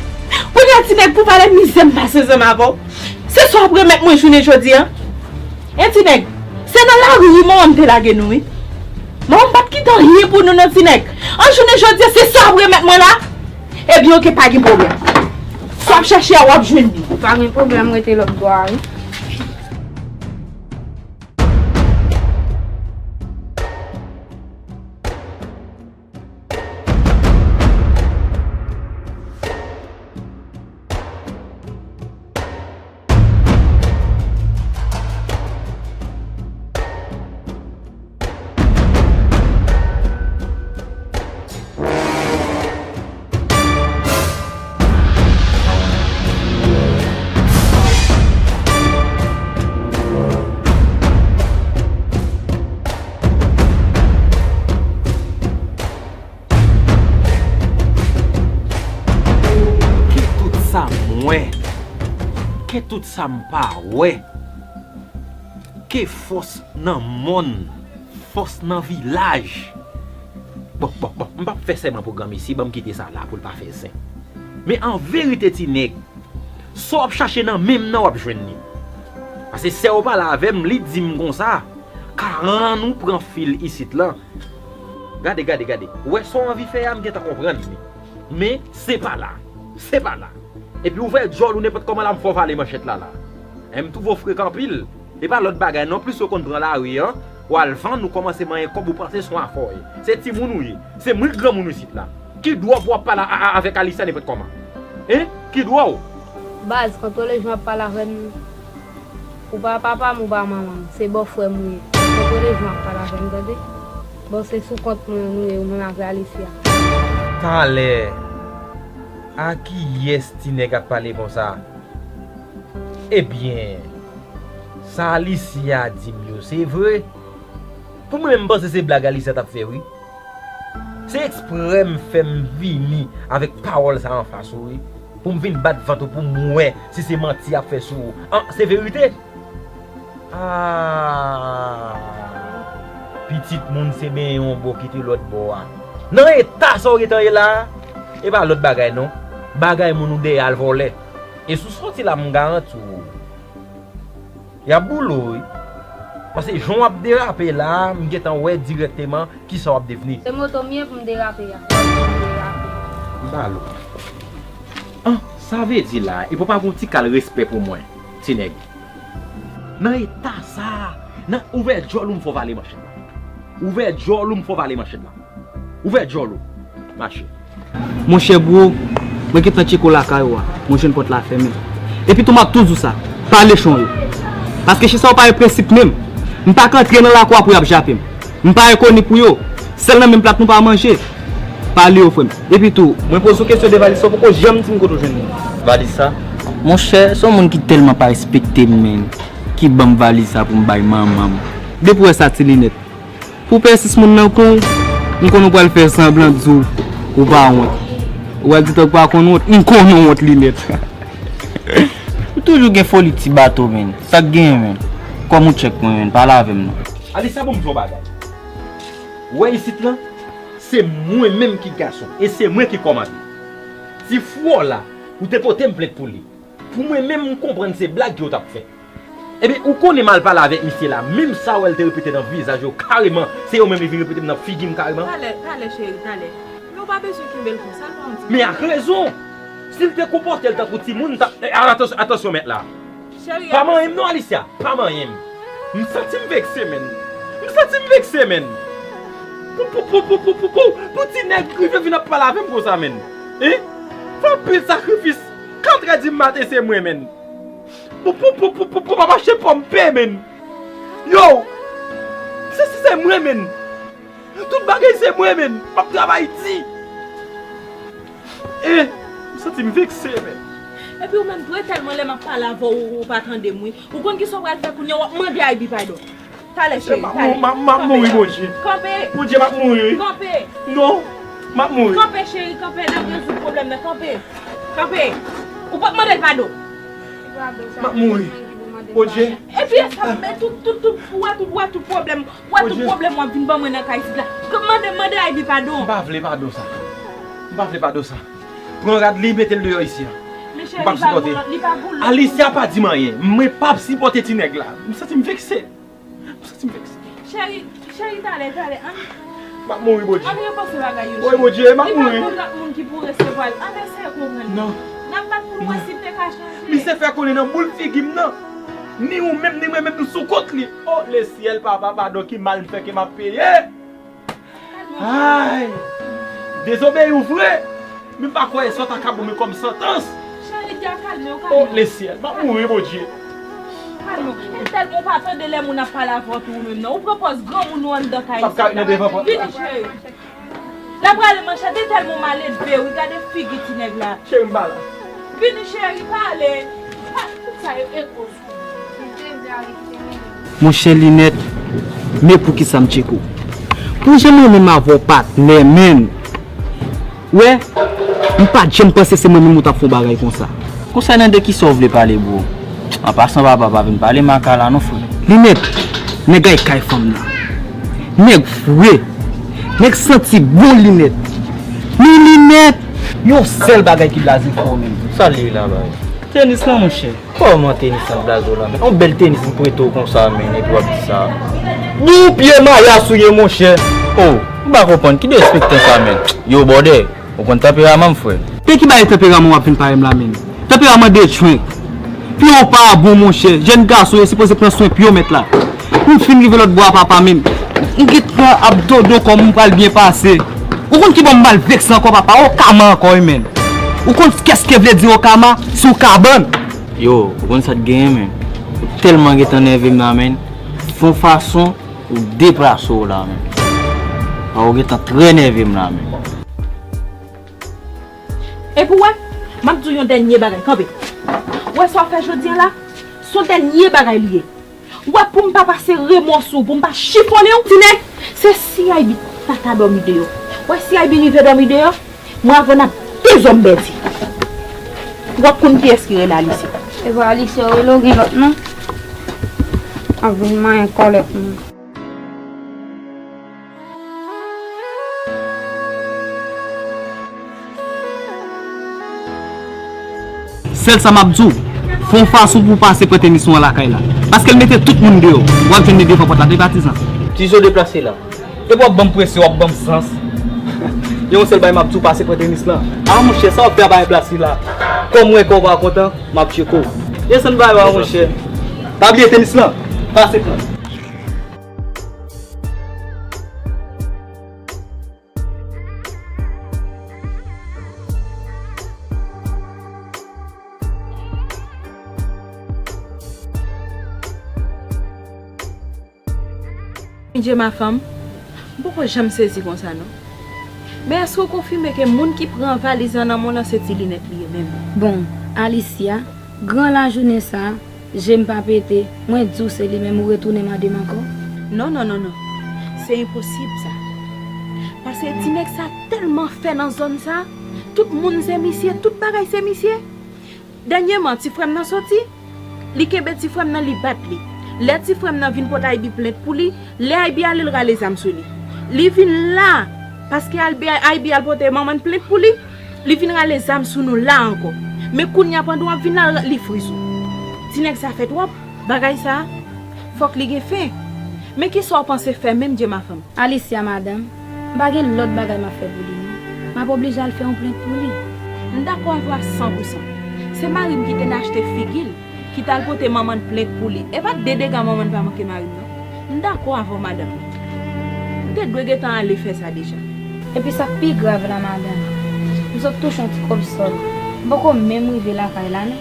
Kounye a ti nèg pou valè mizè m pase ansanm avè w. Se sa w ap remèt mwen jounen jodi a. E ti nèg, se nan lari wi manman m te lage nou wi. Manman m pa t kite anyen pou nou non ti nèg. An jounen jodi a se sa w ap remèt mwen la. Ebyen oke pa gen pwoblèm. Sa w ap chache a w ap jwenn li. Pa gen pwoblèm rete lòt bò a wi. Ke tout sa m wè, ke tout sa m pa wè, ke fòs nan mòn, fòs nan vilaj. Bon, bon, bon, m p ap fè sèman pou granmesi, ban m kite sa la pou l pa fè zen. Men an verite, ti nèg, sa w ap chache nan men m nan, w ap jwenn li. Paske sè w pale avè m, li di m konsa, karann ou pran fil isit lan. Gade, gade, gade. Ou wè sa w anvi fè a, m gentan konprann li. Men, se pa la. Se pa la. Epi ouvè djòl ou nenpòt kòman la, m fè w vale manchèt la la. E m twouve w frekan anpil. E pa lòt bagay non, plis ou konn pran lari an, w al vann, ou kòmanse manyen kòb, ou panse se yon afè w ye. Se timoun ou ye. Se mwen k granmoun isit la. Ki dwa pou w ap pale a, a, avèk Alicia nenpòt kòman? Hein? Ki dwa w? Baz, kontwole jan w ap pale avè m. Ou pa papa m, ou pa manman m. Se bòfrè m ou ye. Kontwole jan w ap pale avè m, tande? Bon, se sou kont mwen nou ye, ou menm avè Alicia. Talè, a kiyès ti nèg ap pale konsa? Ebyen, sa Alicia di m yo, se vre? Pou mwen menm, m panse se blag Alicia t ap fè, wi. Se eksprè m fè m vini avèk pawòl sa anfas ou, wi. Pou m vin bat vant ou, pou m wè si se manti y ap fè sou ou. An, se verite? Ah! Pitit moun se benyen yon bò kite lòt bò a. Nan eta sa w gentan ye la a, e pa lòt bagay non. Bagay moun ou dèyè al vòlè. E si w sòti la, m garanti w, y ap boule w, wi. Paske jan w ap derape la a, m gentan wè dirèkteman kisa w ap devni. Se moto m ye pou m derape a. M ba l ou. An, sa vle di la, epi w pa gen yon ti kal respè pou mwen, ti nèg. Nan eta sa a, nan ouvè djòl ou m fè w vale manchèt la. Ouvè djòl ou m fè w vale manchèt la. Ouvè djòl ou. Mache. Monchè bro, mwen gentan tcheke w lakay ou a, mwen jwenn pòt la fèmen. Epi tou m ap tou di w sa, pa lechon yo. Paske chyen sa yo pa gen prensip menm. M pa ka antre nan lakou a pou y ap jape m. M pa enkoni pou yo. Sèl nan menm plat nou pa manje. Pale yo frè m. Epi tou, mwen poze w kesyon de valiz sa, w poko janm di m kote w jwenn li. Valiz sa? Monchè, se yon moun ki tèlman pa respekte m menm, ki ban m valiz sa pou m bay manman m. Depi w wè sa ti linèt, Pou pèsis moun nan pran w, m konn ou pral fè sanblan di w ou pa wont. Ou pral di tankou pa konn wont, m konn ou wont Linèt. Ou toujou gen foli ti bato, menn. Sa k genyen, menn? Kòm ou tchèk mwen, menn, pale avè m non. Alisa, bon, m di w yon bagay. Ou wè isit lan, se mwen menm ki gason, e se mwen ki kòmande. Ti fwò la, ou te pote m plent pou li. Pou mwen menm, m konprann se blag ke w t ap fè. Ebyen, ou konnen m al pale avèk misye la, menm sa w wè l te repete nan vizaj yo kareman, se yo menm li vin repete m nan figi m kareman. Talè, talè, cheri, talè. Men w pa bezwen kenbe l konsa, l pa yon timoun. Men ak rezon! Si l te konpòte l tankou timoun, m t ap, eh, atansyon, atansyon, mèt la. Cheri, pa manyen m non, Alicia, pa manyen m. M santi m vekse, menn. M santi m vekse, menn. Pou, pou, pou ti nèg rive vin ap pale avè m konsa, menn. Hein? Fè anpil sakrifis. Katrè di maten se mwen, menn. Pou, pou, pou, pou, pou, pou pa mache pòm pe, menn. Yo! Se, se, se mwen, menn. Tout bagay se mwen, menn. M ap travay di. E, m santi m vekse, menn. Epi ou menm tou, e tèlman lè m ap pale avè w, ou, ou pa tande m, wi. Ou konn kisa w pral fè kounye a, w ap mande Ivy padon. Talè, cheri, talè. M ap mou-, m ap, m ap mouri, Bondye. Kanpe. Bondye, m ap mouri. Kanpe. Non, m ap mouri. Kanpe, cheri, kanpe, n ap rezoud pwoblèm nan, kanpe. Kanpe. Ou p ap mande l padon. M ap mouri. Bondye. Epi e sa, men tout, tout, tout, ou wè tout, ou wè tout pwoblèm, ou wè tout pwoblèm w ap vin ban mwen nan kay isit la. Mande, mande Ivy padon. M pa vle padon sa. M pa vle padon sa. Pran rad li, mete l deyò isi a. M p ap sipòte. Alicia pa di m anyen. Mwen p ap sipòte ti nèg la. M santi m vekse. M santi m vekse. Cheri, cheri, talè, talè, ann. M ap mouri, Bondye. Ann repanse bagay yo, cheri. Woy, Bondye, m ap mouri. Li pa gen lòt moun ki pou resevwa l. Ann eseye konprann li. Non. N ap bat pou l wè si l te ka chanje. Misye fè konnen nan boul figi m nan. Ni ou menm, ni mwen menm, nou sou kont li. O, lesyèl, papa, padon, ki mal m fè ke m ap peye. Ay! Dezobeyi w vre! Men m pa kwè sa ta ka ban mwen kòm santans. Cheri, di a kalme w, kalme w. O, lesyèl, m ap mouri, Bondye. Kalme w. E tèlman w pa tande lè moun ap pale avè w tou ou menm non. Ou pran pòz granmoun ou anndan kay isit la. Vini, cheri. L ap rale manchèt, e tèlman w maledve, wi, gade figi ti nèg la. Cheri, m pa la. Vini, cheri, pale. Pa, tout sa yo e koz. Monchè Linèt, men poukisa m tcheke w. Pou jan mwen menm avè w patnè, menn. Wè, m pa t janm panse se mwen menm ou t ap fè yon bagay konsa. Konsènan de kisa w vle pale, bro? An pasan, papa, pa vin pale maka la non, frè. Linèt, nèg ay kay fanm nan. Nèg vre. Nèg santi bon Linèt. Men Linèt! Yon sèl bagay ki blaze fò menm. Sa l ye la, bay? Tenis lan, monchè. Kòman tenis lan blaze w la, men? On bèl tenis m prete w konsa, men, epi w ap di sa. Bon pye mayas ou ye, monchè. O, m pa konprann. Ki derespektan sa, men? Yo, bòdè, ou konn tanperaman m, frè. Pe ki bagay tanperaman w ap vin pale m la, men? Tanperaman de tchwenk. Pye w pa bon, monchè. Jèn gason yo sipoze pran swen pye w, mèt la. M fin rive lòt bò a, papa, men. M gentan ap dodo kò m, m pral byen pase. Ou konn ki bò m pral vekse ankò, papa? O kama ankò, wi, men. Ou konn kès ke vle di o kama? Si w kabann. Yo, ou konn sa k genyen, men? Ou tèlman gentan nève m la, men. Fè yon fason ou deplase w la, men. Ou gentan trè nève m la, men. Epi w wè, m ap di w yon dènye bagay, kanpe. W wè sa w ap fè jodi a la? Se yon dènye bagay li ye. W wè, pou m pa pase remò sou w, pou m pa chifonnen w, ti nèg, se si Ivy pa ta dòmi deyò. W wè, si Ivy rive dòmi deyò, mwen avè w n ap dezòm bèdi. W ap konn kiyès ki rele Alicia. E pa Alicia w rele w, gen lòt non. Ap vin manyen kòlèt mwen. Sèl sa m ap di w, fè yon fason pou w pase pran tenis ou an lakay la. Paske l mete tout moun deyò. W ap jwenn li devan pòt la, de patizan. Ti zo deplase la. Epi w ap ban m presyon, w ap ban m sans. Gen yon sèl bagay m ap di w, pase pran tenis lan. A monchè, sa w ap fè a pa yon plas li la. Kòm mwen, kòm w pa kontan, m ap tcheke w. Desann bagay w a, monchè. Pa bliye tenis lan. Pase pran. Bondye, ma fanm, m poko janm sezi konsa non. Men èske w konfime ke moun ki pran valiz lan nan men w lan se Ti Linèt li ye menm? Bon, Alicia, gran lajounen sa a, je m pa pete, mwen di w se li menm, ou retounen mande m ankò? Non, non, non, non. Se enposib sa. Pase ti nèg sa tèlman fè nan zòn sa. Tout moun se misye, tout bagay se misye. Dènyèman, ti frè m nan soti, li kenbe ti frè m nan, li bat li. Lè ti frè m nan vin pote Aybi plent pou li, lè Aybi ale, l rale zam sou li. Li vin la, paske Aybi, Aybi al pote manman l plent pou li, li vin rale zam sou nou la ankò. Men kounye a pandan w ap vin la, li friz ou. Ti nèg sa fè twòp. Bagay sa, fòk li gen fen. Men kisa w panse fè menm, Djemafanm? Alicia, madanm, m pa gen lòt bagay m ap fè pou li, non. M ap oblije al fè yon plent pou li. M dakò avè w a san pou san. Se mari m ki te n achte figi l, ki t al pote manman l plent pou li. E pa de dega manman l pa manke mari m, non. M dakò avè w, madanm. M te dwe gentan ale fè sa deja. Epi sa k pi grav la, madanm, m sot touche yon ti kòb sòl. M poko menm rive lakay la, non.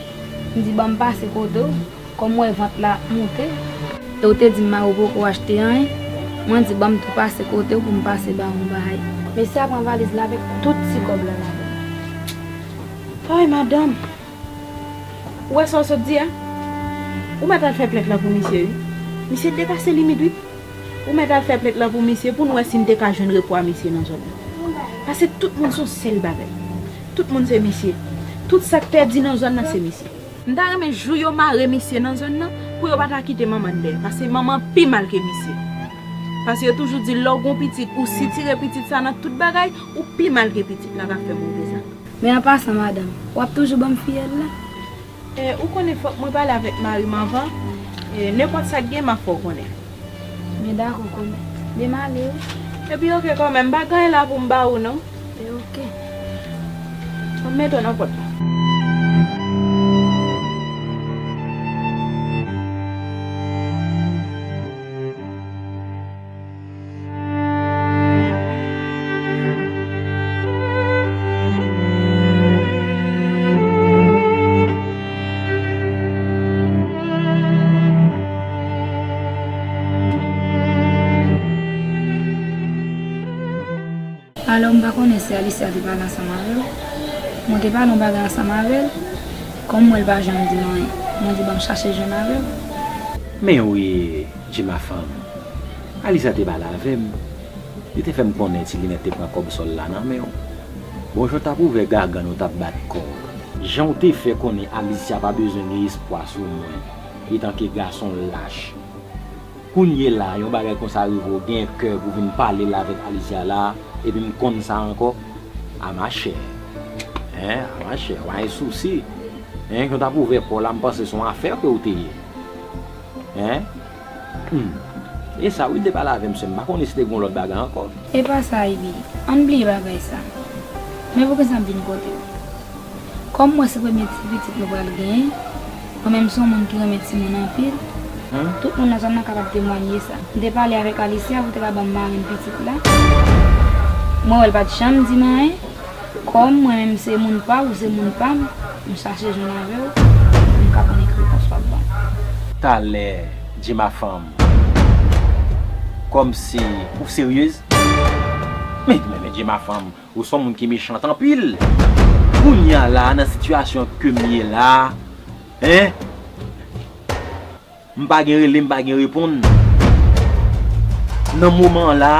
M di, "Ban m pase kote w." Kòm m wè vant la ap moute, e w te di m mari w poko achte anyen, mwen di ban m tou pase kote w pou m pase ba w yon bagay. Mesye a pran valiz la avèk tout ti kòb la ladan. Ay, madanm! Ou wè sa w sot di a? Ou mèt al fè plent lan pou misye, wi. Misye depase limit, wi. Ou mèt al fè plent lan pou misye pou n wè si n te ka jwenn repo a misye nan zòn nan. Pase tout moun se yon sèl bagay. Tout moun se misye. Tout sa k pèdi nan zòn nan se misye. M ta renmen jou yo mare misye nan zòn nan, pou yo pa ta kite manman n dèyè, paske manman pi mal ke misye. Paske yo toujou di lè w gon pitit, ou sitire pitit sa nan tout bagay, ou pi mal ke pitit la k ap fè move zak. Men an pasan, madanm, w ap toujou ban m fiyèl la? E, ou konnen fòk mwen pale avèk mari m anvan, e, nenpòt sa k gen, m ap fè w konnen. Men dakò, konnen. Men m ale wi. Epi oke kanmenm, m pa gen anyen la pou m ba ou non. E oke. Mwen mete w nan pòt la. Alò, m pa konnen si Alicia te pale ansanm avè w. Mwen te pale yon bagay ansanm avè l. Kòm m wè l pa janm di m anyen, mwen di ban m chache jwenn avè w. Men wi, Djemafanm. Alicia te pale avè m. Li te fè m konnen Ti Linèt te pran kòb sòl la nan men w. Bon, jan w t ap ouvè gagann ou t ap bat kò w. Jan w te fè konnen Alicia pa bezwen gen espwa sou mwen, etanke gason lach. Kounye la, yon bagay konsa rive w gen kè pou vin pale l avèk Alicia la, epi m konn sa ankò? A machè. Hein, a machè, w a gen sousi. Hein, jan w t ap ouvè kò w la, m panse se yon afè ke w te ye. Hein? Hmm. E sa wi, l te pale avè m, sè m. M pa konnen si te gen yon lòt bagay ankò. E pa sa, Ibi. Ann bliye bagay sa. Men poukisa m vin kote w? Kòm m wè se premye ti pitit nou pral genyen, mwen menm se yon moun ki renmen timoun anpil. Tout moun nan zòn nan kapab temwanye sa. M te pale avèk Alicia pou te ka ban m marenn pitit la. Mwen wè l pa t janm di m anyen. Kòm mwen menm se moun pa w, ou se moun pa m, m chache jwenn avè w, m ka konnen ki repons w ap ban m. Talè, Djemafanm. Kòmsi ou seryez? Men, men, men, Djemafanm, ou se yon moun ki mechan anpil. Kounye a la, nan sitiyasyon ke m ye la, hein? M pa gen rele, m pa gen reponn. Nan moman an la,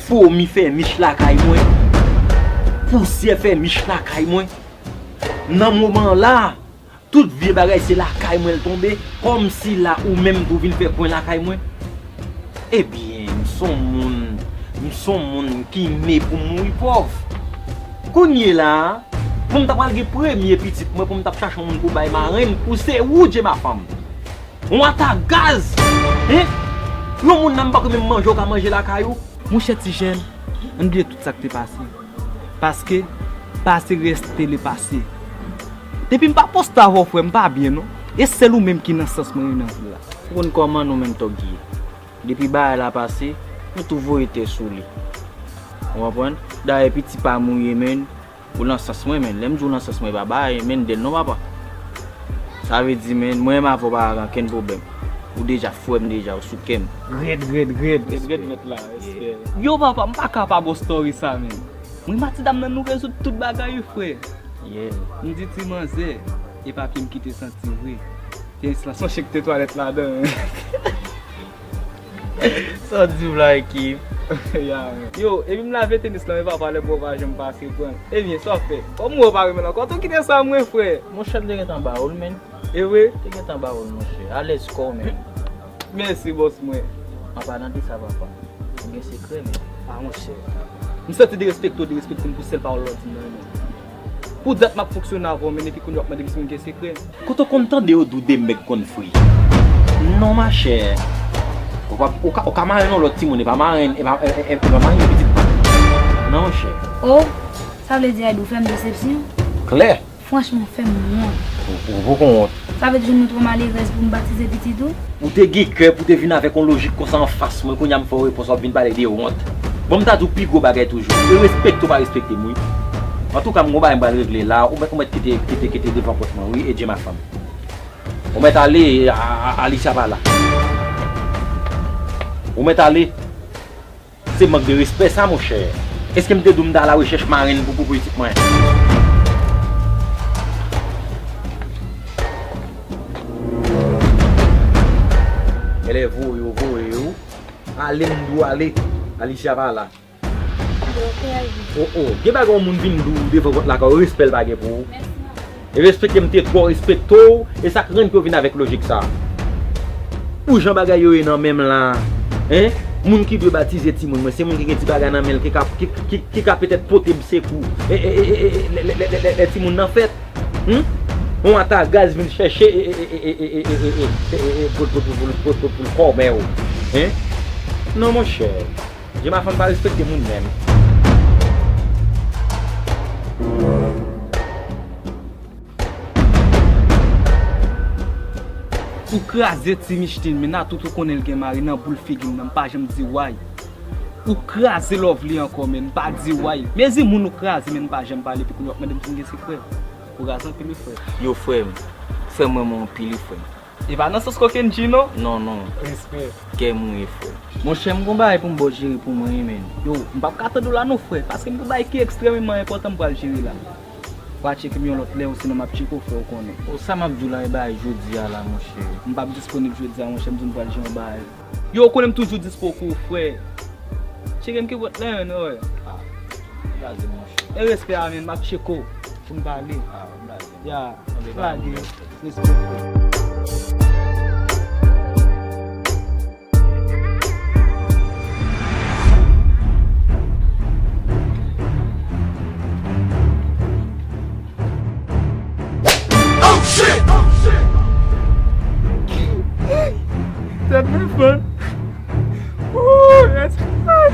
fomi fè mich lakay mwen. Pousyè fè mich lakay mwen. Nan moman an la, tout vye bagay se lakay mwen l tonbe, kòmsi la ou menm tou vin fè kwen lakay mwen. Ebyen, m se yon moun, m se yon moun ki ne pou m mouri pòv. Kounye la, pou m ta pral gen premye pitit mwen, pou m t ap chache yon moun pou bay marenn, ou se ou, Djemafanm. Yon ata gaz! Hein? Yon moun nan m pa kwè menm manje w ka manje lakay ou. Monchè ti jèn, ann bliye tout sa k te pase. Paske, pase reste le passé. Depi m pa poste avè w, frè, m pa byen, non. E sèl ou menm ki nan sans mwen wi nan vil la. Ou konn kòman nou menm tòg ye. Depi bagay la pase, nou tou voye tè sou li. Ou konprann? Dayè, piti pa m ou ye, menn. Ou nan sans mwen, menn. Lè m di w nan sans mwen, e pa bagay, menn, dèl non, papa. Sa vle di, menn, mwen menm avè w pa gen okenn pwoblèm. Ou deja frè m deja, ou sou kè m. Rèd, rèd, rèd. Rèd, rèd, mèt la, respè. Yo, papa, m pa ka pa ba w story sa, menn. Mwen, Matidam nan, nou rezoud tout bagay, wi, frè. Yeah. M di ti manzè, e papye m ki te santi vre. Te ensilan, se yon chen ki te twalèt ladan, menn. Sa w di w la, ekip? Ya, men. Yo, epi m lave tenis lan, men papa, lè bò pa janm pase pran l. Ebyen, sa w fè? Kòm mwen pa renmen l ankò, tou kite sa mwen, frè. Monchè, m te gentan ba w l, men. E vre? M te gentan ba w l, monchè. Alèz kò w, men. Mèsi, bòs mwen. An palan de sa, papa, ou gen sekrè, men. Ah, monchè. M santi derespekte w derespekte m pou sèl pawòl w di m nan, men. Pou dat m ap fonksyone avè w, men, epi kounye a w ap mande m si m gen sekrè. Kote w konn tande yo di w de mèg konn fri? Non, machè. Ou pa, ou ka, ou ka marenn yon lòt timoun, e pa marenn, e pa, e, e, e pa marenn pitit pa. Non, monchè. Oh, sa vle di Aydou fè m desepsyon? Klè. Franchman, w fè m wont. Ou, ou poko wont. Sa vle di nou twò malerèz pou m batize pitit ou? Ou te gen kè pou te vin avèk yon lojik konsa anfas mwen, kounye a m fè w repons, w ap vin pale de wont. Bon, m ta di w pi gwo bagay toujou. E respekte w pa respekte m, wi. Antouka, m gon bagay m pral regle la, ou mèt, ou mèt kite, kite, kite devan pòt mwen, wi, e Dye ma fanm. Ou mèt ale, a, a, Alicia pa la. Ou mèt ale. Se mank de respè sa, monchè. Èske m te di w m t alawechèch marenn pou, pou pitit mwen? Elèv ou yo voye yo. Ale, m di w ale. Alicia pa la. Oh, oh. Gen bagay yon moun vin di w devan pòt lakay ou, respè l pa gen pou ou. E respekte m te twò respekte w, e sa k rann ke w vin avèk lojik sa. Pou jan bagay yo ye nan men m la, en? Moun ki dwe batize timoun mwen, se moun ki gen ti bagay nan men l, ki ka, ki, ki, ki ka petèt pote m sekou, e, e, e, e, e, lè, lè, lè, lè, lè timoun nan fèt. Hm? Yon ata gaz vin chèche, e, e, e, pou, pou, pou l kòmè w. En? Non, monchè. Dye ma fanm pa respekte moun menm. Ou kraze ti Micheline, men nan tout ou konnen l gen mari nan boul figi m nan, m pa janm di way. Ou kraze love li ankò, men m pa di way. Mezi moun ou kraze, men m pa janm pale, epi kounye a w ap mande m si m gen sekrè. Ou raz anpil wi, frè. Yo, frè m, fè m renmen w anpil wi, frè m. E pa nan sans kokenn G non. Non, non. Respè. Kè m ou ye, frè. Monchè, m gon bagay pou m ba w jere pou mwen wi, men. Yo, m p ap ka tande w la non, frè, paske m gon bagay ki ekstrèmeman enpòtan m pral jere la. W a tcheke m yon lòt lè, osinon m ap tcheke w, fè w konnen. O, sa m ap di w la, e bagay jodi a la, monchè. M p ap disponib jodi a, monchè, m di w m pral jere yon bagay. Yo, ou konnen m toujou dispo pou ou, frè. Tcheke m ki bòt la, menn, wè. Ah, ou blaze, monchè. E respè a, menn, m ap tcheke w pou n pale. Ah, ou blaze. Ya, ou lage. Respè, frè. Oh shit! Oh shit! Tèt mwen fè. Ooh, that's hot.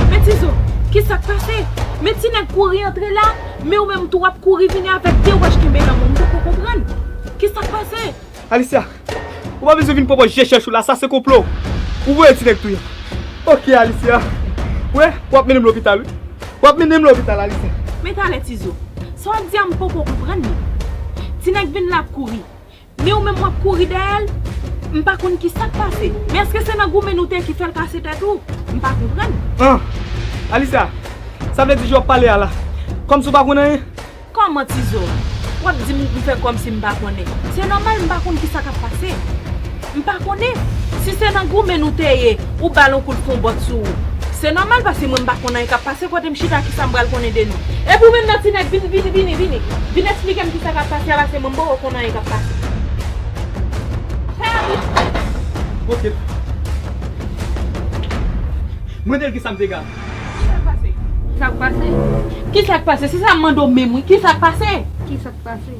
Men Tizo, kisa k pase? Men ti nèg kouri antre la, men ou menm tou w ap kouri vini avèk de wòch kenbe nan men w, m poko konprann. Kisa k pase? Alicia, ou pa bezwen vin pran pòz je chèch ou la, sa se konplo. Ou voye ti nèg touye. Ok, Alicia. Wè, w ap mennen m lopital, wi. W ap mennen m lopital, Alicia. Men talè Tizo, sa w ap di a m poko konprann li. Ti nèg vin la ap kouri. Men ou menm w ap kouri dèyè l. M pa konn kisa k pase. Men èske se nan goumen nou te ye ki fè l kase tèt ou? M pa konprann. Ah, Alicia, sa vle di jan w ap pale a la. Kòmsi w pa konn anyen? Kòman Tizo? W ap di m, m fè kòmsi m pa konnen. Se nòmal, m pa konn kisa k ap pase. M pa konnen. Si se nan goumen nou te ye, ou ba l yon kout fon bòt sou ou. Se nòmal, paske mwen m pa konn anyen k ap pase. Kote m chita, kisa m pral konnen de nou? Epi ou menm nan ti nèg, vin, vin, vini, vini. Vin eksplike m kisa k ap pase a, paske mwen m poko konn anyen k ap pase. Fè a vit. Ok. Mande l kisa m te gade. Kisa k pase? Kisa k pase? Kisa k pase? Se sa m mande w menm wi. Kisa k pase? Kisa k pase?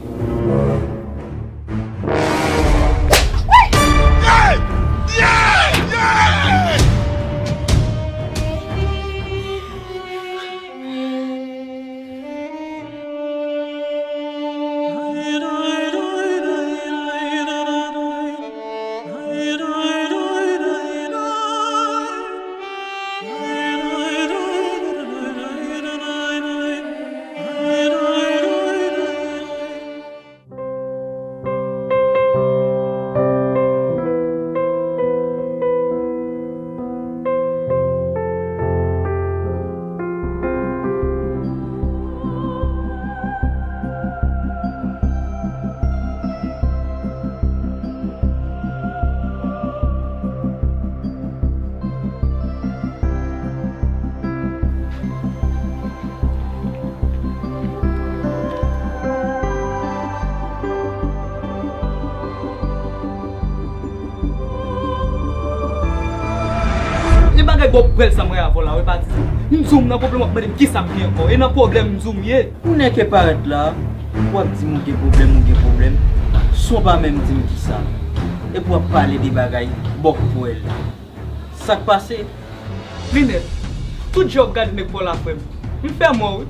Ay, bon, pwèl sa mwen avè w la, wi, patizan. M di w m nan pwoblèm, w ap mande m kisa m gen ankò. E nan pwoblèm m di w m ye. Ou nèk e parèt la, w ap di m ou gen pwoblèm, ou gen pwoblèm, san w pa menm di m kisa. Epi w ap pale de bagay bòk pwèl. Sa k pase? Linèt, tout jan w ap gade nèg pa w la, frè m, m fè mò, wi.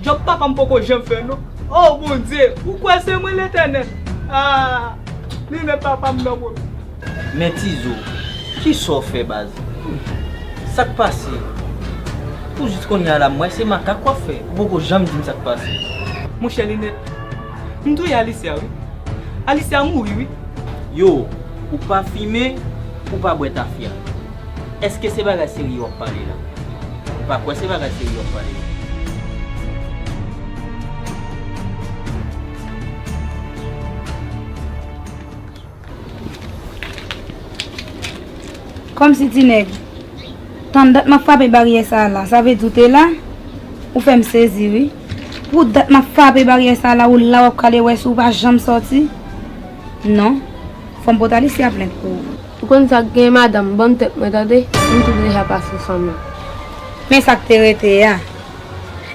Djòb papa m poko janm fè, non. O Bondye, ou kwè se mwen, Letènèl? Ah, Linèt, papa m nan pwoblèm. Men Tizo, kisa w fè, baz? Sa k pase? Pou jis kounye a la, m wè se makak w ap fè. Ou poko janm di m sa k pase. Monchè Linèt, m touye Alicia, wi. Alicia mouri, wi. Yo, ou pa fimen, ou pa bwè tafya. Èske se bagay serye w ap pale la? M pa kwè se bagay serye w ap pale la. Kòmsi ti nèg, tann dat m ap frape baryè sa a la, sa vle di w te la? Ou fè m sezi, wi. Pou dat m ap frape baryè sa a la, ou la w ap kale wè si w pa janm sòti? Non. Fò m pote Alicia plent pou ou. Ou konn sa k gen, madanm, ban m tèt mwen, tande? M tou deja pase san mil. Men sa k te rete a.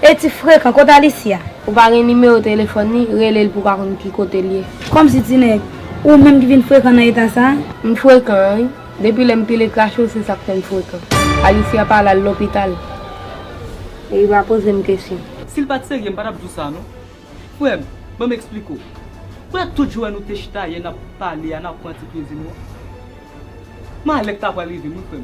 E ti frekan, kote Alicia? Ou pa gen nimewo telefòn li, rele l pou w ka konn ki kote l ye. Kòmsi ti nèg, ou menm ki vin frekan nan eta sa a? M frekan an, wi. Depi lè m pile krache w, se sa k fè m frekan. Alicia pale al lopital. E li pa poze m kesyon. Si l pa t serye, m pa t ap di w sa, non. Frè m, ban m eksplike w. Ou wè tout jounen nou te chita yè n ap pale a, n ap pran ti plezi nou an. Malè k ta pral rive m, wi, frè m.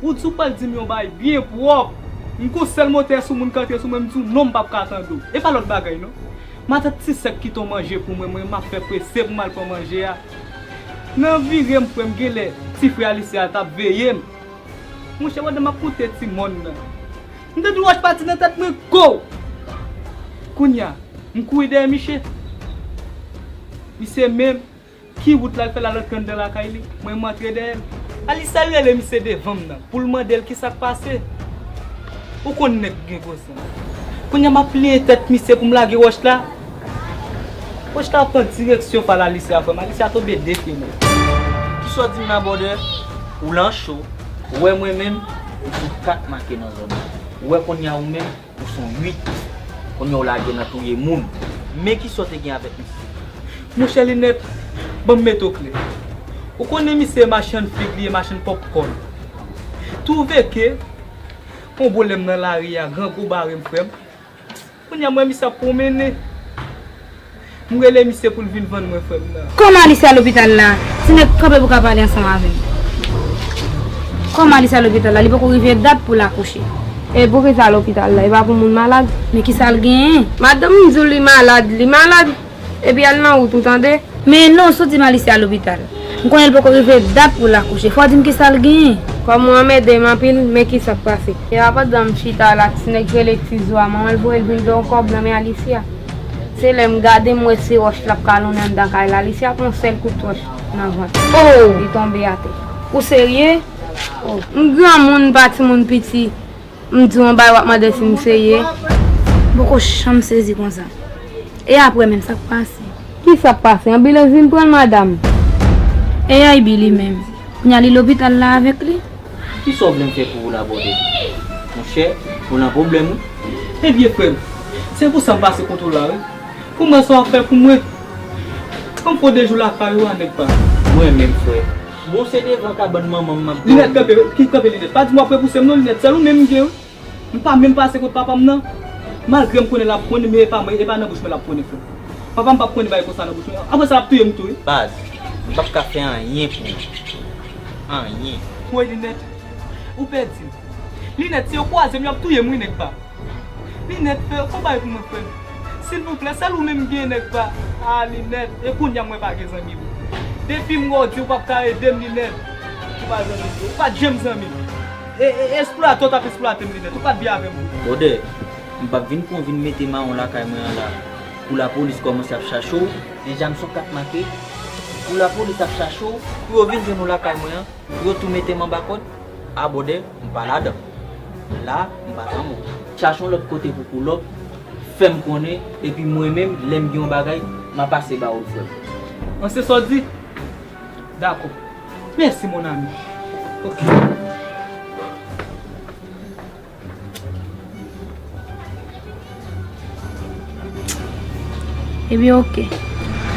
Ou di w pral di m yon bagay byen pwòp. M gon sèl motè sou moun k antre sou mwen, m di w non, m p ap ka tande w. E pa lòt bagay, non. Matant Ti Sèk kite yon manje pou mwen, mwen, m ap fè prese pou m al pran manje a. Nan vire m, frè m, genlè ti frè Alicia a t ap veye m. Monchè, pandan m ap moute ti mòn nan, m tande wòch pati nan tèt mwen, go! Kounye a, m kouri dèyè misye. Misye menm, ki wout l al fè la, l antre anndan lakay li, mwen, m antre dèyè l. Alicia rele misye devan m nan pou l mande l kisa k pase. Ou konn nèg gen gwo sans. Kounye a, m ap pliye tèt misye pou m lage wòch la. Wòch la pran direksyon pa l Alicia, frè m. Alicia tonbe de pye mò. Kisa w di m la, brother? Ou lan cho. Ou wè mwen menm, ou sou kat make nan zòn nan. Ou wè kounye a ou menm, ou s on uit. Kounye a w lage nan touye moun. Men kisa w te gen avèk misye? Monchè Linèt, ban m mete w klè. Ou konnen misye machann fig li ye, machann popcorn. Twouve ke yon boulèm nan lari a, grangou bare m, frè m. Kounye a m wè misye ap pwomennen. M rele misye pou l vin vann mwen frè m nan. Kòman Alicia lopital la? Ti nèg, kanpe pou w ka pale ansanm avè m. Kòman Alicia lopital la? Li poko rive dat pou l akouche. E poukisa lopital la? E pa pou moun malad? Men kisa l genyen? Madanm, m di w li malad, li malad. Epi al nan wout ou tande. Men non, sot di m Alicia lopital. M konnen l poko rive dat pou l akouche. Fò w di m kisa l genyen. Kòm ou anmède m anpil, men kisa k pase. E apandan m chita la, ti nèg rele Tizo a, manman l voye l vin gen yon kòb nan men Alicia. Se lè m gade, m wè se wòch l ap kalonnen anndan kay la. Alicia pran yon sèl kout wòch nan vant. Oh! Li tonbe atè. Ou serye? Oh. M granmoun, m pa timoun piti. M di w yon bagay, w ap mande si m serye. M poko janm sezi konsa. E apre menm, sa k pase? Kisa k pase? Anbilans vin pran l, madanm. E ay bi li menm. Kounye a li lopital la avèk li. Kisa w vle m fè pou ou la, brother? Monchè, ou nan pwoblèm, wi. Ebyen, frè m, se pou sa m pase kote w la, wi. Pou m wè sa w ap fè pou mwen. Ban m fè w de jou lakay ou a, nèg pa. Mwen menm, frè. Bon, se devan kabann manman m m ap dòmi. Linèt, kanpe, ki kanpe, Linèt? Pa di m w ap repouse m non, Linèt. Sèl ou menm m gen, wi. M pa menm pase kot papa m nan. Malgre m konnen l ap konnen, men e pa mwen, e pa nan bouch mwen l ap konnen, frè. Papa m p ap konnen bagay konsa nan bouch mwen. Apre sa, l ap touye m tou, wi. Baz, m p ap ka fè anyen pou ou. Anyen. Woy, Linèt, ou pèdi m. Linèt, si yo kwaze m, y ap touye m, wi, nèg pa. Linèt, fè, fè yon bagay pou mwen, frè m. Silvouplè, sèl ou menm m gen, nèg pa. Ah, Linèt, e kounye a mwen pa gen zanmi, wi. Depi m wè w di ou p ap ka ede m, Linèt. Ou pa zanmi m, ou pa t janm zanmi m. E, e, eksplwatè w t ap eksplwate m, Linèt. Ou pa t byen avè m, wi. Brother, m p ap vin pran w vin mete mawon lakay mwen an la. Pou lapolis kòmanse ap chache w, deja m sou kat make. Pou lapolis ap chache w, pou yo vin jwenn ou lakay mwen an, pou yo tou mete m anba kòd, a brother, m pa ladan. La, m pa zanmi w. Chache yon lòt kote pou pull up, fè m konnen, epi mwen menm, lè m gen yon bagay, m a pase ba ou l, frè m. An, se sa w di? Dakò. Mèsi, mon ami. Ok. Ebyen, oke.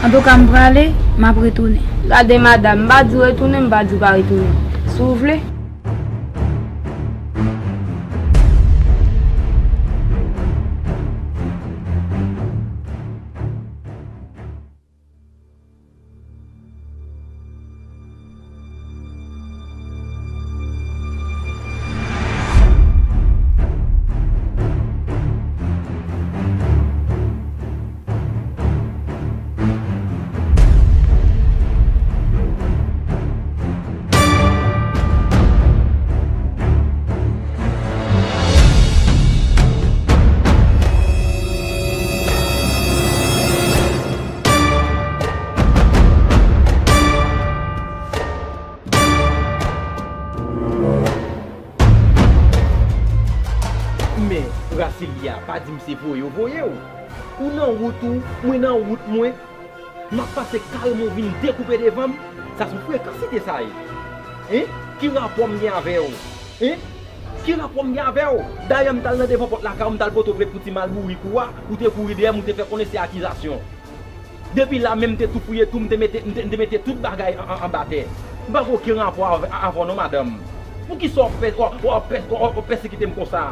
Antouka, m prale, m ap retounen. Gade, madanm, m pa di w retounen, m pa di w pa retounen. Si w vle. Men, Rasilya, pa di m se voye yo voye w. Ou nan wout ou, mwen nan wout mwen. M ap pase kareman w vin dekoupe devan m. Sa se yon frekansite sa ye. Hein? Ki rapò m gen avè w? Hein? Ki rapò m gen avè w? Dayè, m t al nan devan pòt lakay ou, m t al pote w plent pou ti mal bourik ou a, ou te kouri dèyè m, ou te fè konnen se akizasyon. Depi la menm, m te tou fouye tou, m te mete, m te, m te mete tout bagay an, an, anba tè. M pa gen okenn rapò avè, avè w non, madanm. Poukisa w ap pè-, w ap, w ap pè-, w ap, w ap pèsekite m konsa?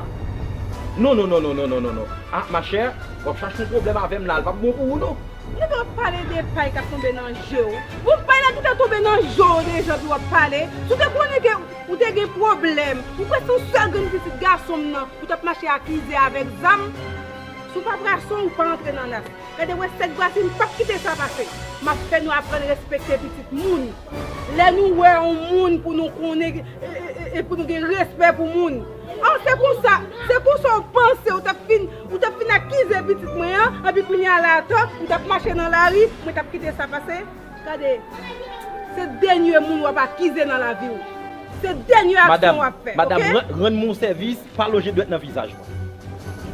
Non, non, non. Ah, machè, w ap chache yon pwoblèm avè m la, l p ap bon pou ou non. Nèg w ap pale de pay k ap tonbe nan je w. Bon, pay la gentan tonbe nan je w deja, epi w ap pale. Si w te konnen ke ou te gen pwoblèm, ou kwè se yon sèl grenn pitit gason m nan, ou t ap mache akize avèk zam. Si w pa brason, ou pa antre nan nas. Gade, wè sèk Brasil, m p ap kite sa pase. M ap fè nou aprann respekte pitit moun. Lè nou wè yon moun pou nou konnen, e, e, e, e pou nou gen respè pou moun. An, se konsa, se konsa w panse w t ap fin, w t ap fin akize pitit mwen an, epi kounye a la atò, w t ap mache nan lari, mwen t ap kite sa pase? Gade, se dènye moun w ap akize nan lavi w. Se dènye aksyon w ap fè, oke? Madanm, ran-, rann mwen yon sèvis, pa lonje dwèt nan vizaj mwen.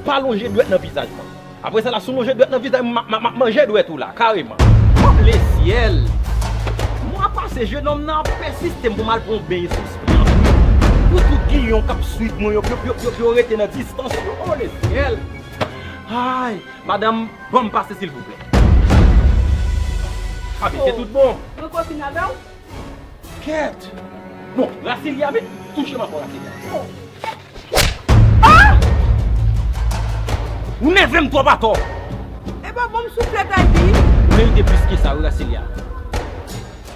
Pa lonje dwèt nan vizaj mwen. Apre sa la, si w lonje dwèt nan vizaj mwen, m ap, m ap, m ap manje dwèt ou la, kareman. Oh, lesyèl! Mwa pase, jenòm nan ap pèsiste m pou m al pran yon beny sou spri anpil. Pou tout giyon k ap swiv mwen yo, yo, yo, yo, yo rete nan distans yo. Oh, lesyèl! Ay, madanm, ban m pase, silvouplè. A, men se tout bon. Mwen konfine avè w. Kèt! Bon, Rasilya, men touche m ankò, Rasilya. Ah! Ou nève m twòp atò. E pa bon m souflèt a di. Ou merite plis ke sa, wi, Rasilya.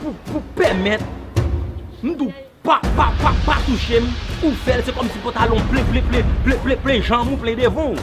Pou, pou pèmèt m di w pa, pa, pa, pa touche m, ou fè l, se kòmsi pantalon plen, plen, plen janm ou plen devan w.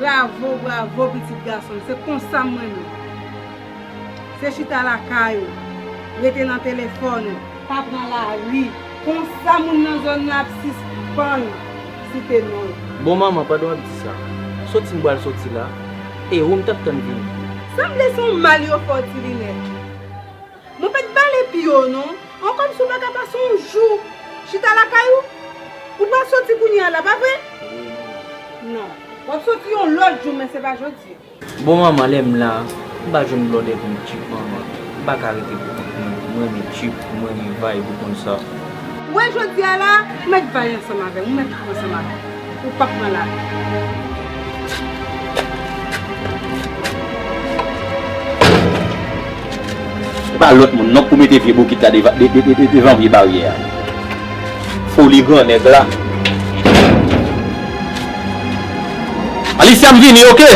Bravo, bravo, pitit gason m. Se konsa m renmen. Se chita lakay ou, rete nan telefòn ou, pa pran lari. Konsa moun nan zòn nan ap sispann site non w. Bon, manman, pandan w ap di sa, soti m pral soti la, e ou m t ap tann vini. Sanble se yon mal yo fè w, ti linèt. Mwen pa t bale pye w non. An, kòmsi w pa ka pase yon jou chita lakay ou? Ou pral soti kounye a la, pa vre? Non. W ap soti yon lòt jou, men se pa jodi. Bon, manman, lè m la, m pa jwenn blòdè pou m tchip, manman. M pa ka rete pou kont mwen. M renmen tchip, m renmen vibe, ou konn sa. Ou wè jodi a la, ou mèt vibe ansanm avè m, ou mèt tout ansanm avè m. Ou p ap pran lari. Pa lòt moun non pou mete vye bokit la deva- de- de- de- de- devan vye baryè a. Foli gran nèg la. Alicia, m vini, oke?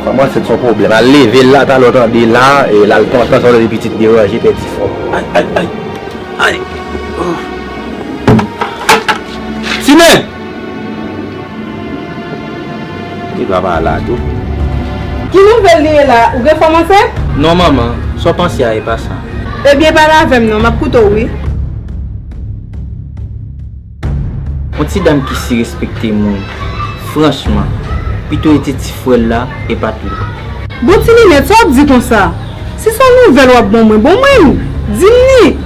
Kòman se t yon pwoblèm? Al leve l la, talè w tande la, e l al pantan, sa w tande pitit deranje, pèdi fòm. Ay, ay, ay, ay. Tine! Li pa pa la tou. Ki nouvèl li ye la? Ou gen fanm ansent? Non, manman. Sa w panse a, e pa sa. Ebyen, pale avè m non, m ap koute w, wi. Yon ti dam ki si respekte moun, franchman, pito e te ti frè l la, e pa t li. Bon, ti linèt, sa w ap di konsa? Si se yon nouvèl w ap ban mwen, ban mwen l. Di m li.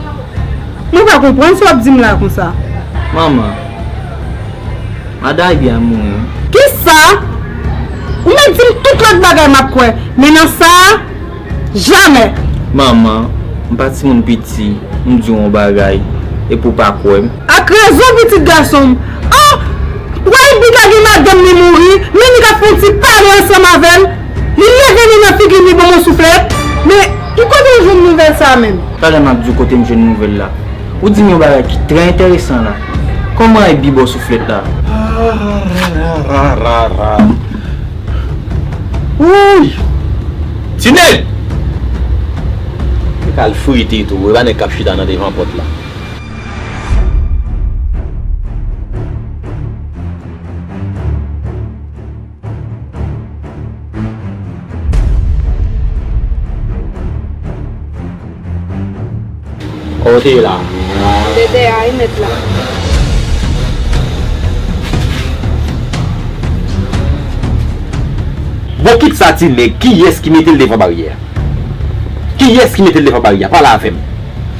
Mwen pa konprann sa w ap di m la konsa. Manman, madan Aybi a mouri wi. Kisa? Ou mèt di m tout lòt bagay m ap kwè, men nan sa a, jamè. Manman, m pa timoun piti, m di w yon bagay, epi w pa kwè m. Ak rezon, pitit gason m. An! Wè Aybi ka gen madanm li mouri, men li ka fè yon ti pale ansanm avè l. Li leve li nan figi m, li ban m yon souflèt. Men, ki kote w jwenn nouvèl sa a menm? Talè m ap di w kote m jwenn nouvèl la. Ou di m yon bagay ki trè enteresan la. Kòman Aybi ba w souflèt la? Wouy! Tine! Li ka al frite tou, e pa nèg k ap chita nan devan pòt la. Kote la? Dèdè a, wi, mèt la. Bokit sa, ti nèg, kiyès ki mete l devan baryè a? Kiyès ki mete l devan baryè a? Pale avè m.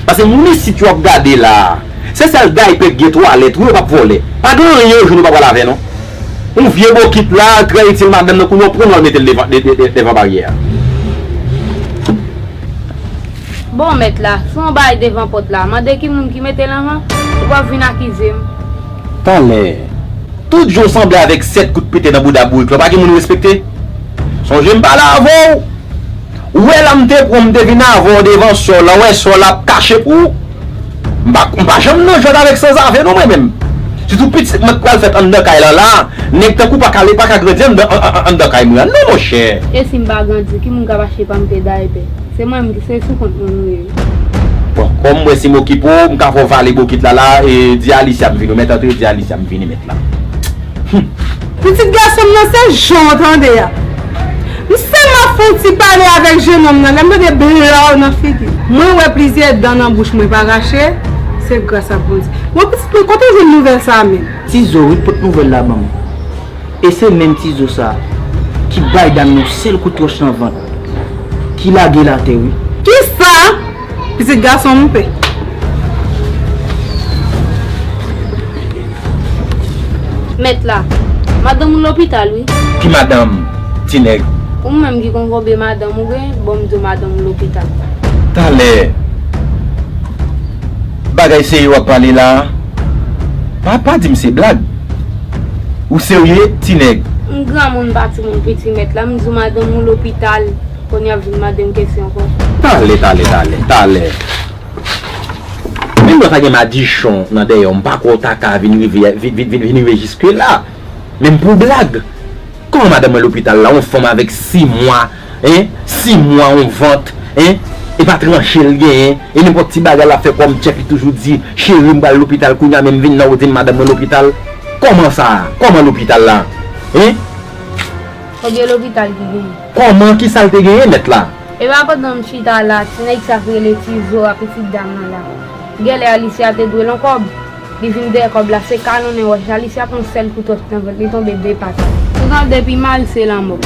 Paske moun isit yo ap gade la a. Se sèl daypè k gen twalèt, wi, yo p ap vòlè. Pa gen anyen yo jwenn yo pa pral avè non. Yon vye bokit la, trè itil madanm nan, kounye a w pran l w al mete l devan, de- de- de- devan baryè a. Bon, mèt la, si w bay devan pòt la, mande ki moun ki mete l anvan, ou p ap vin akize m. Talè, tout jou w sanble avèk sèt kout pete nan bouda bourik la, pa gen moun ou respekte? Sonje m pale avè w. Ou wè la m te pran, m te vin avè w devan sè w la, w wè sè w la ap kache pou ou. M pa, m pa janm nan jwèt avèk sanzave non mwen menm. Sitou pitit mwen k pral fèt anndan kay la la, nèg tankou w pa ka, pa ka grandi anndan, an- an- anndan kay mwen an non monchè. E si m pa grandi, ki moun k ap achte pa m pè daypè? Se mwen menm ki se sou kont mwen nou ye. Bon, kòm m wè se m okipe w, m ka fè w vale bokit la la, e di Alicia m vini, w mèt antre, di Alicia m vini mèt la. Pitit gason m nan se jan w tande a. M sèlman fè yon ti pale avèk jenòm nan, lè m tande blaw nan figi. Mwen wè plizyè dan nan bouch mwen pa rache, se gras a Bondye. Bon, pitit mwen, kote w jwenn nouvèl sa a menm? Tizo wi k pot nouvèl la ban m. E se menm Tizo sa a ki bay dam yon sèl kout wòch nan vant, ki lage l atè wi. Kisa? Pitit gason m pè. Mèt la, madanm ou lopital wi. Ki madanm, ti nèg? Ou menm ki konn konbyen madanm ou gen, bon m di w madanm ou lopital. Talè. Bagay serye w ap pale la a? Pa, pa di m se blag. Ou serye, ti nèg? M granmoun pa timoun piti mèt la, m di w madanm ou lopital, kounye a w ap vin mande m kesyon ankò. Talè, talè, talè, talè. Menm lè w ta gen madichon nan dèyè w, m pa kwè w ta ka vin rive, vin, vin, vin, vin rive jiske la. Menm pou blag. Kòman madanm mwen lopital la, yon fanm avèk sis mwa, en, sis mwa, yon vant, en, e pa tranche l genyen, e nenpòt ti bagay l ap fè kòm tchèf, li toujou di, cheri, m pral lopital, kounye a menm vin nan ou di m madanm mwen lopital. Kòman sa? Kòman lopital la? En? Konbyen lopital ki genyen? Kòman, kisa l te genyen mèt la? E pa pandan m chita la, ti nèg sa k rele Tizo a, pitit dam nan la. Gèlè Alicia te dwe l yon kòb. Li vin dèyè kòb la, se kanonnen wòch. Alicia pran sèl kout wòch nan vant, li tonbe de pat. Ou tande pi mal, se lanmò.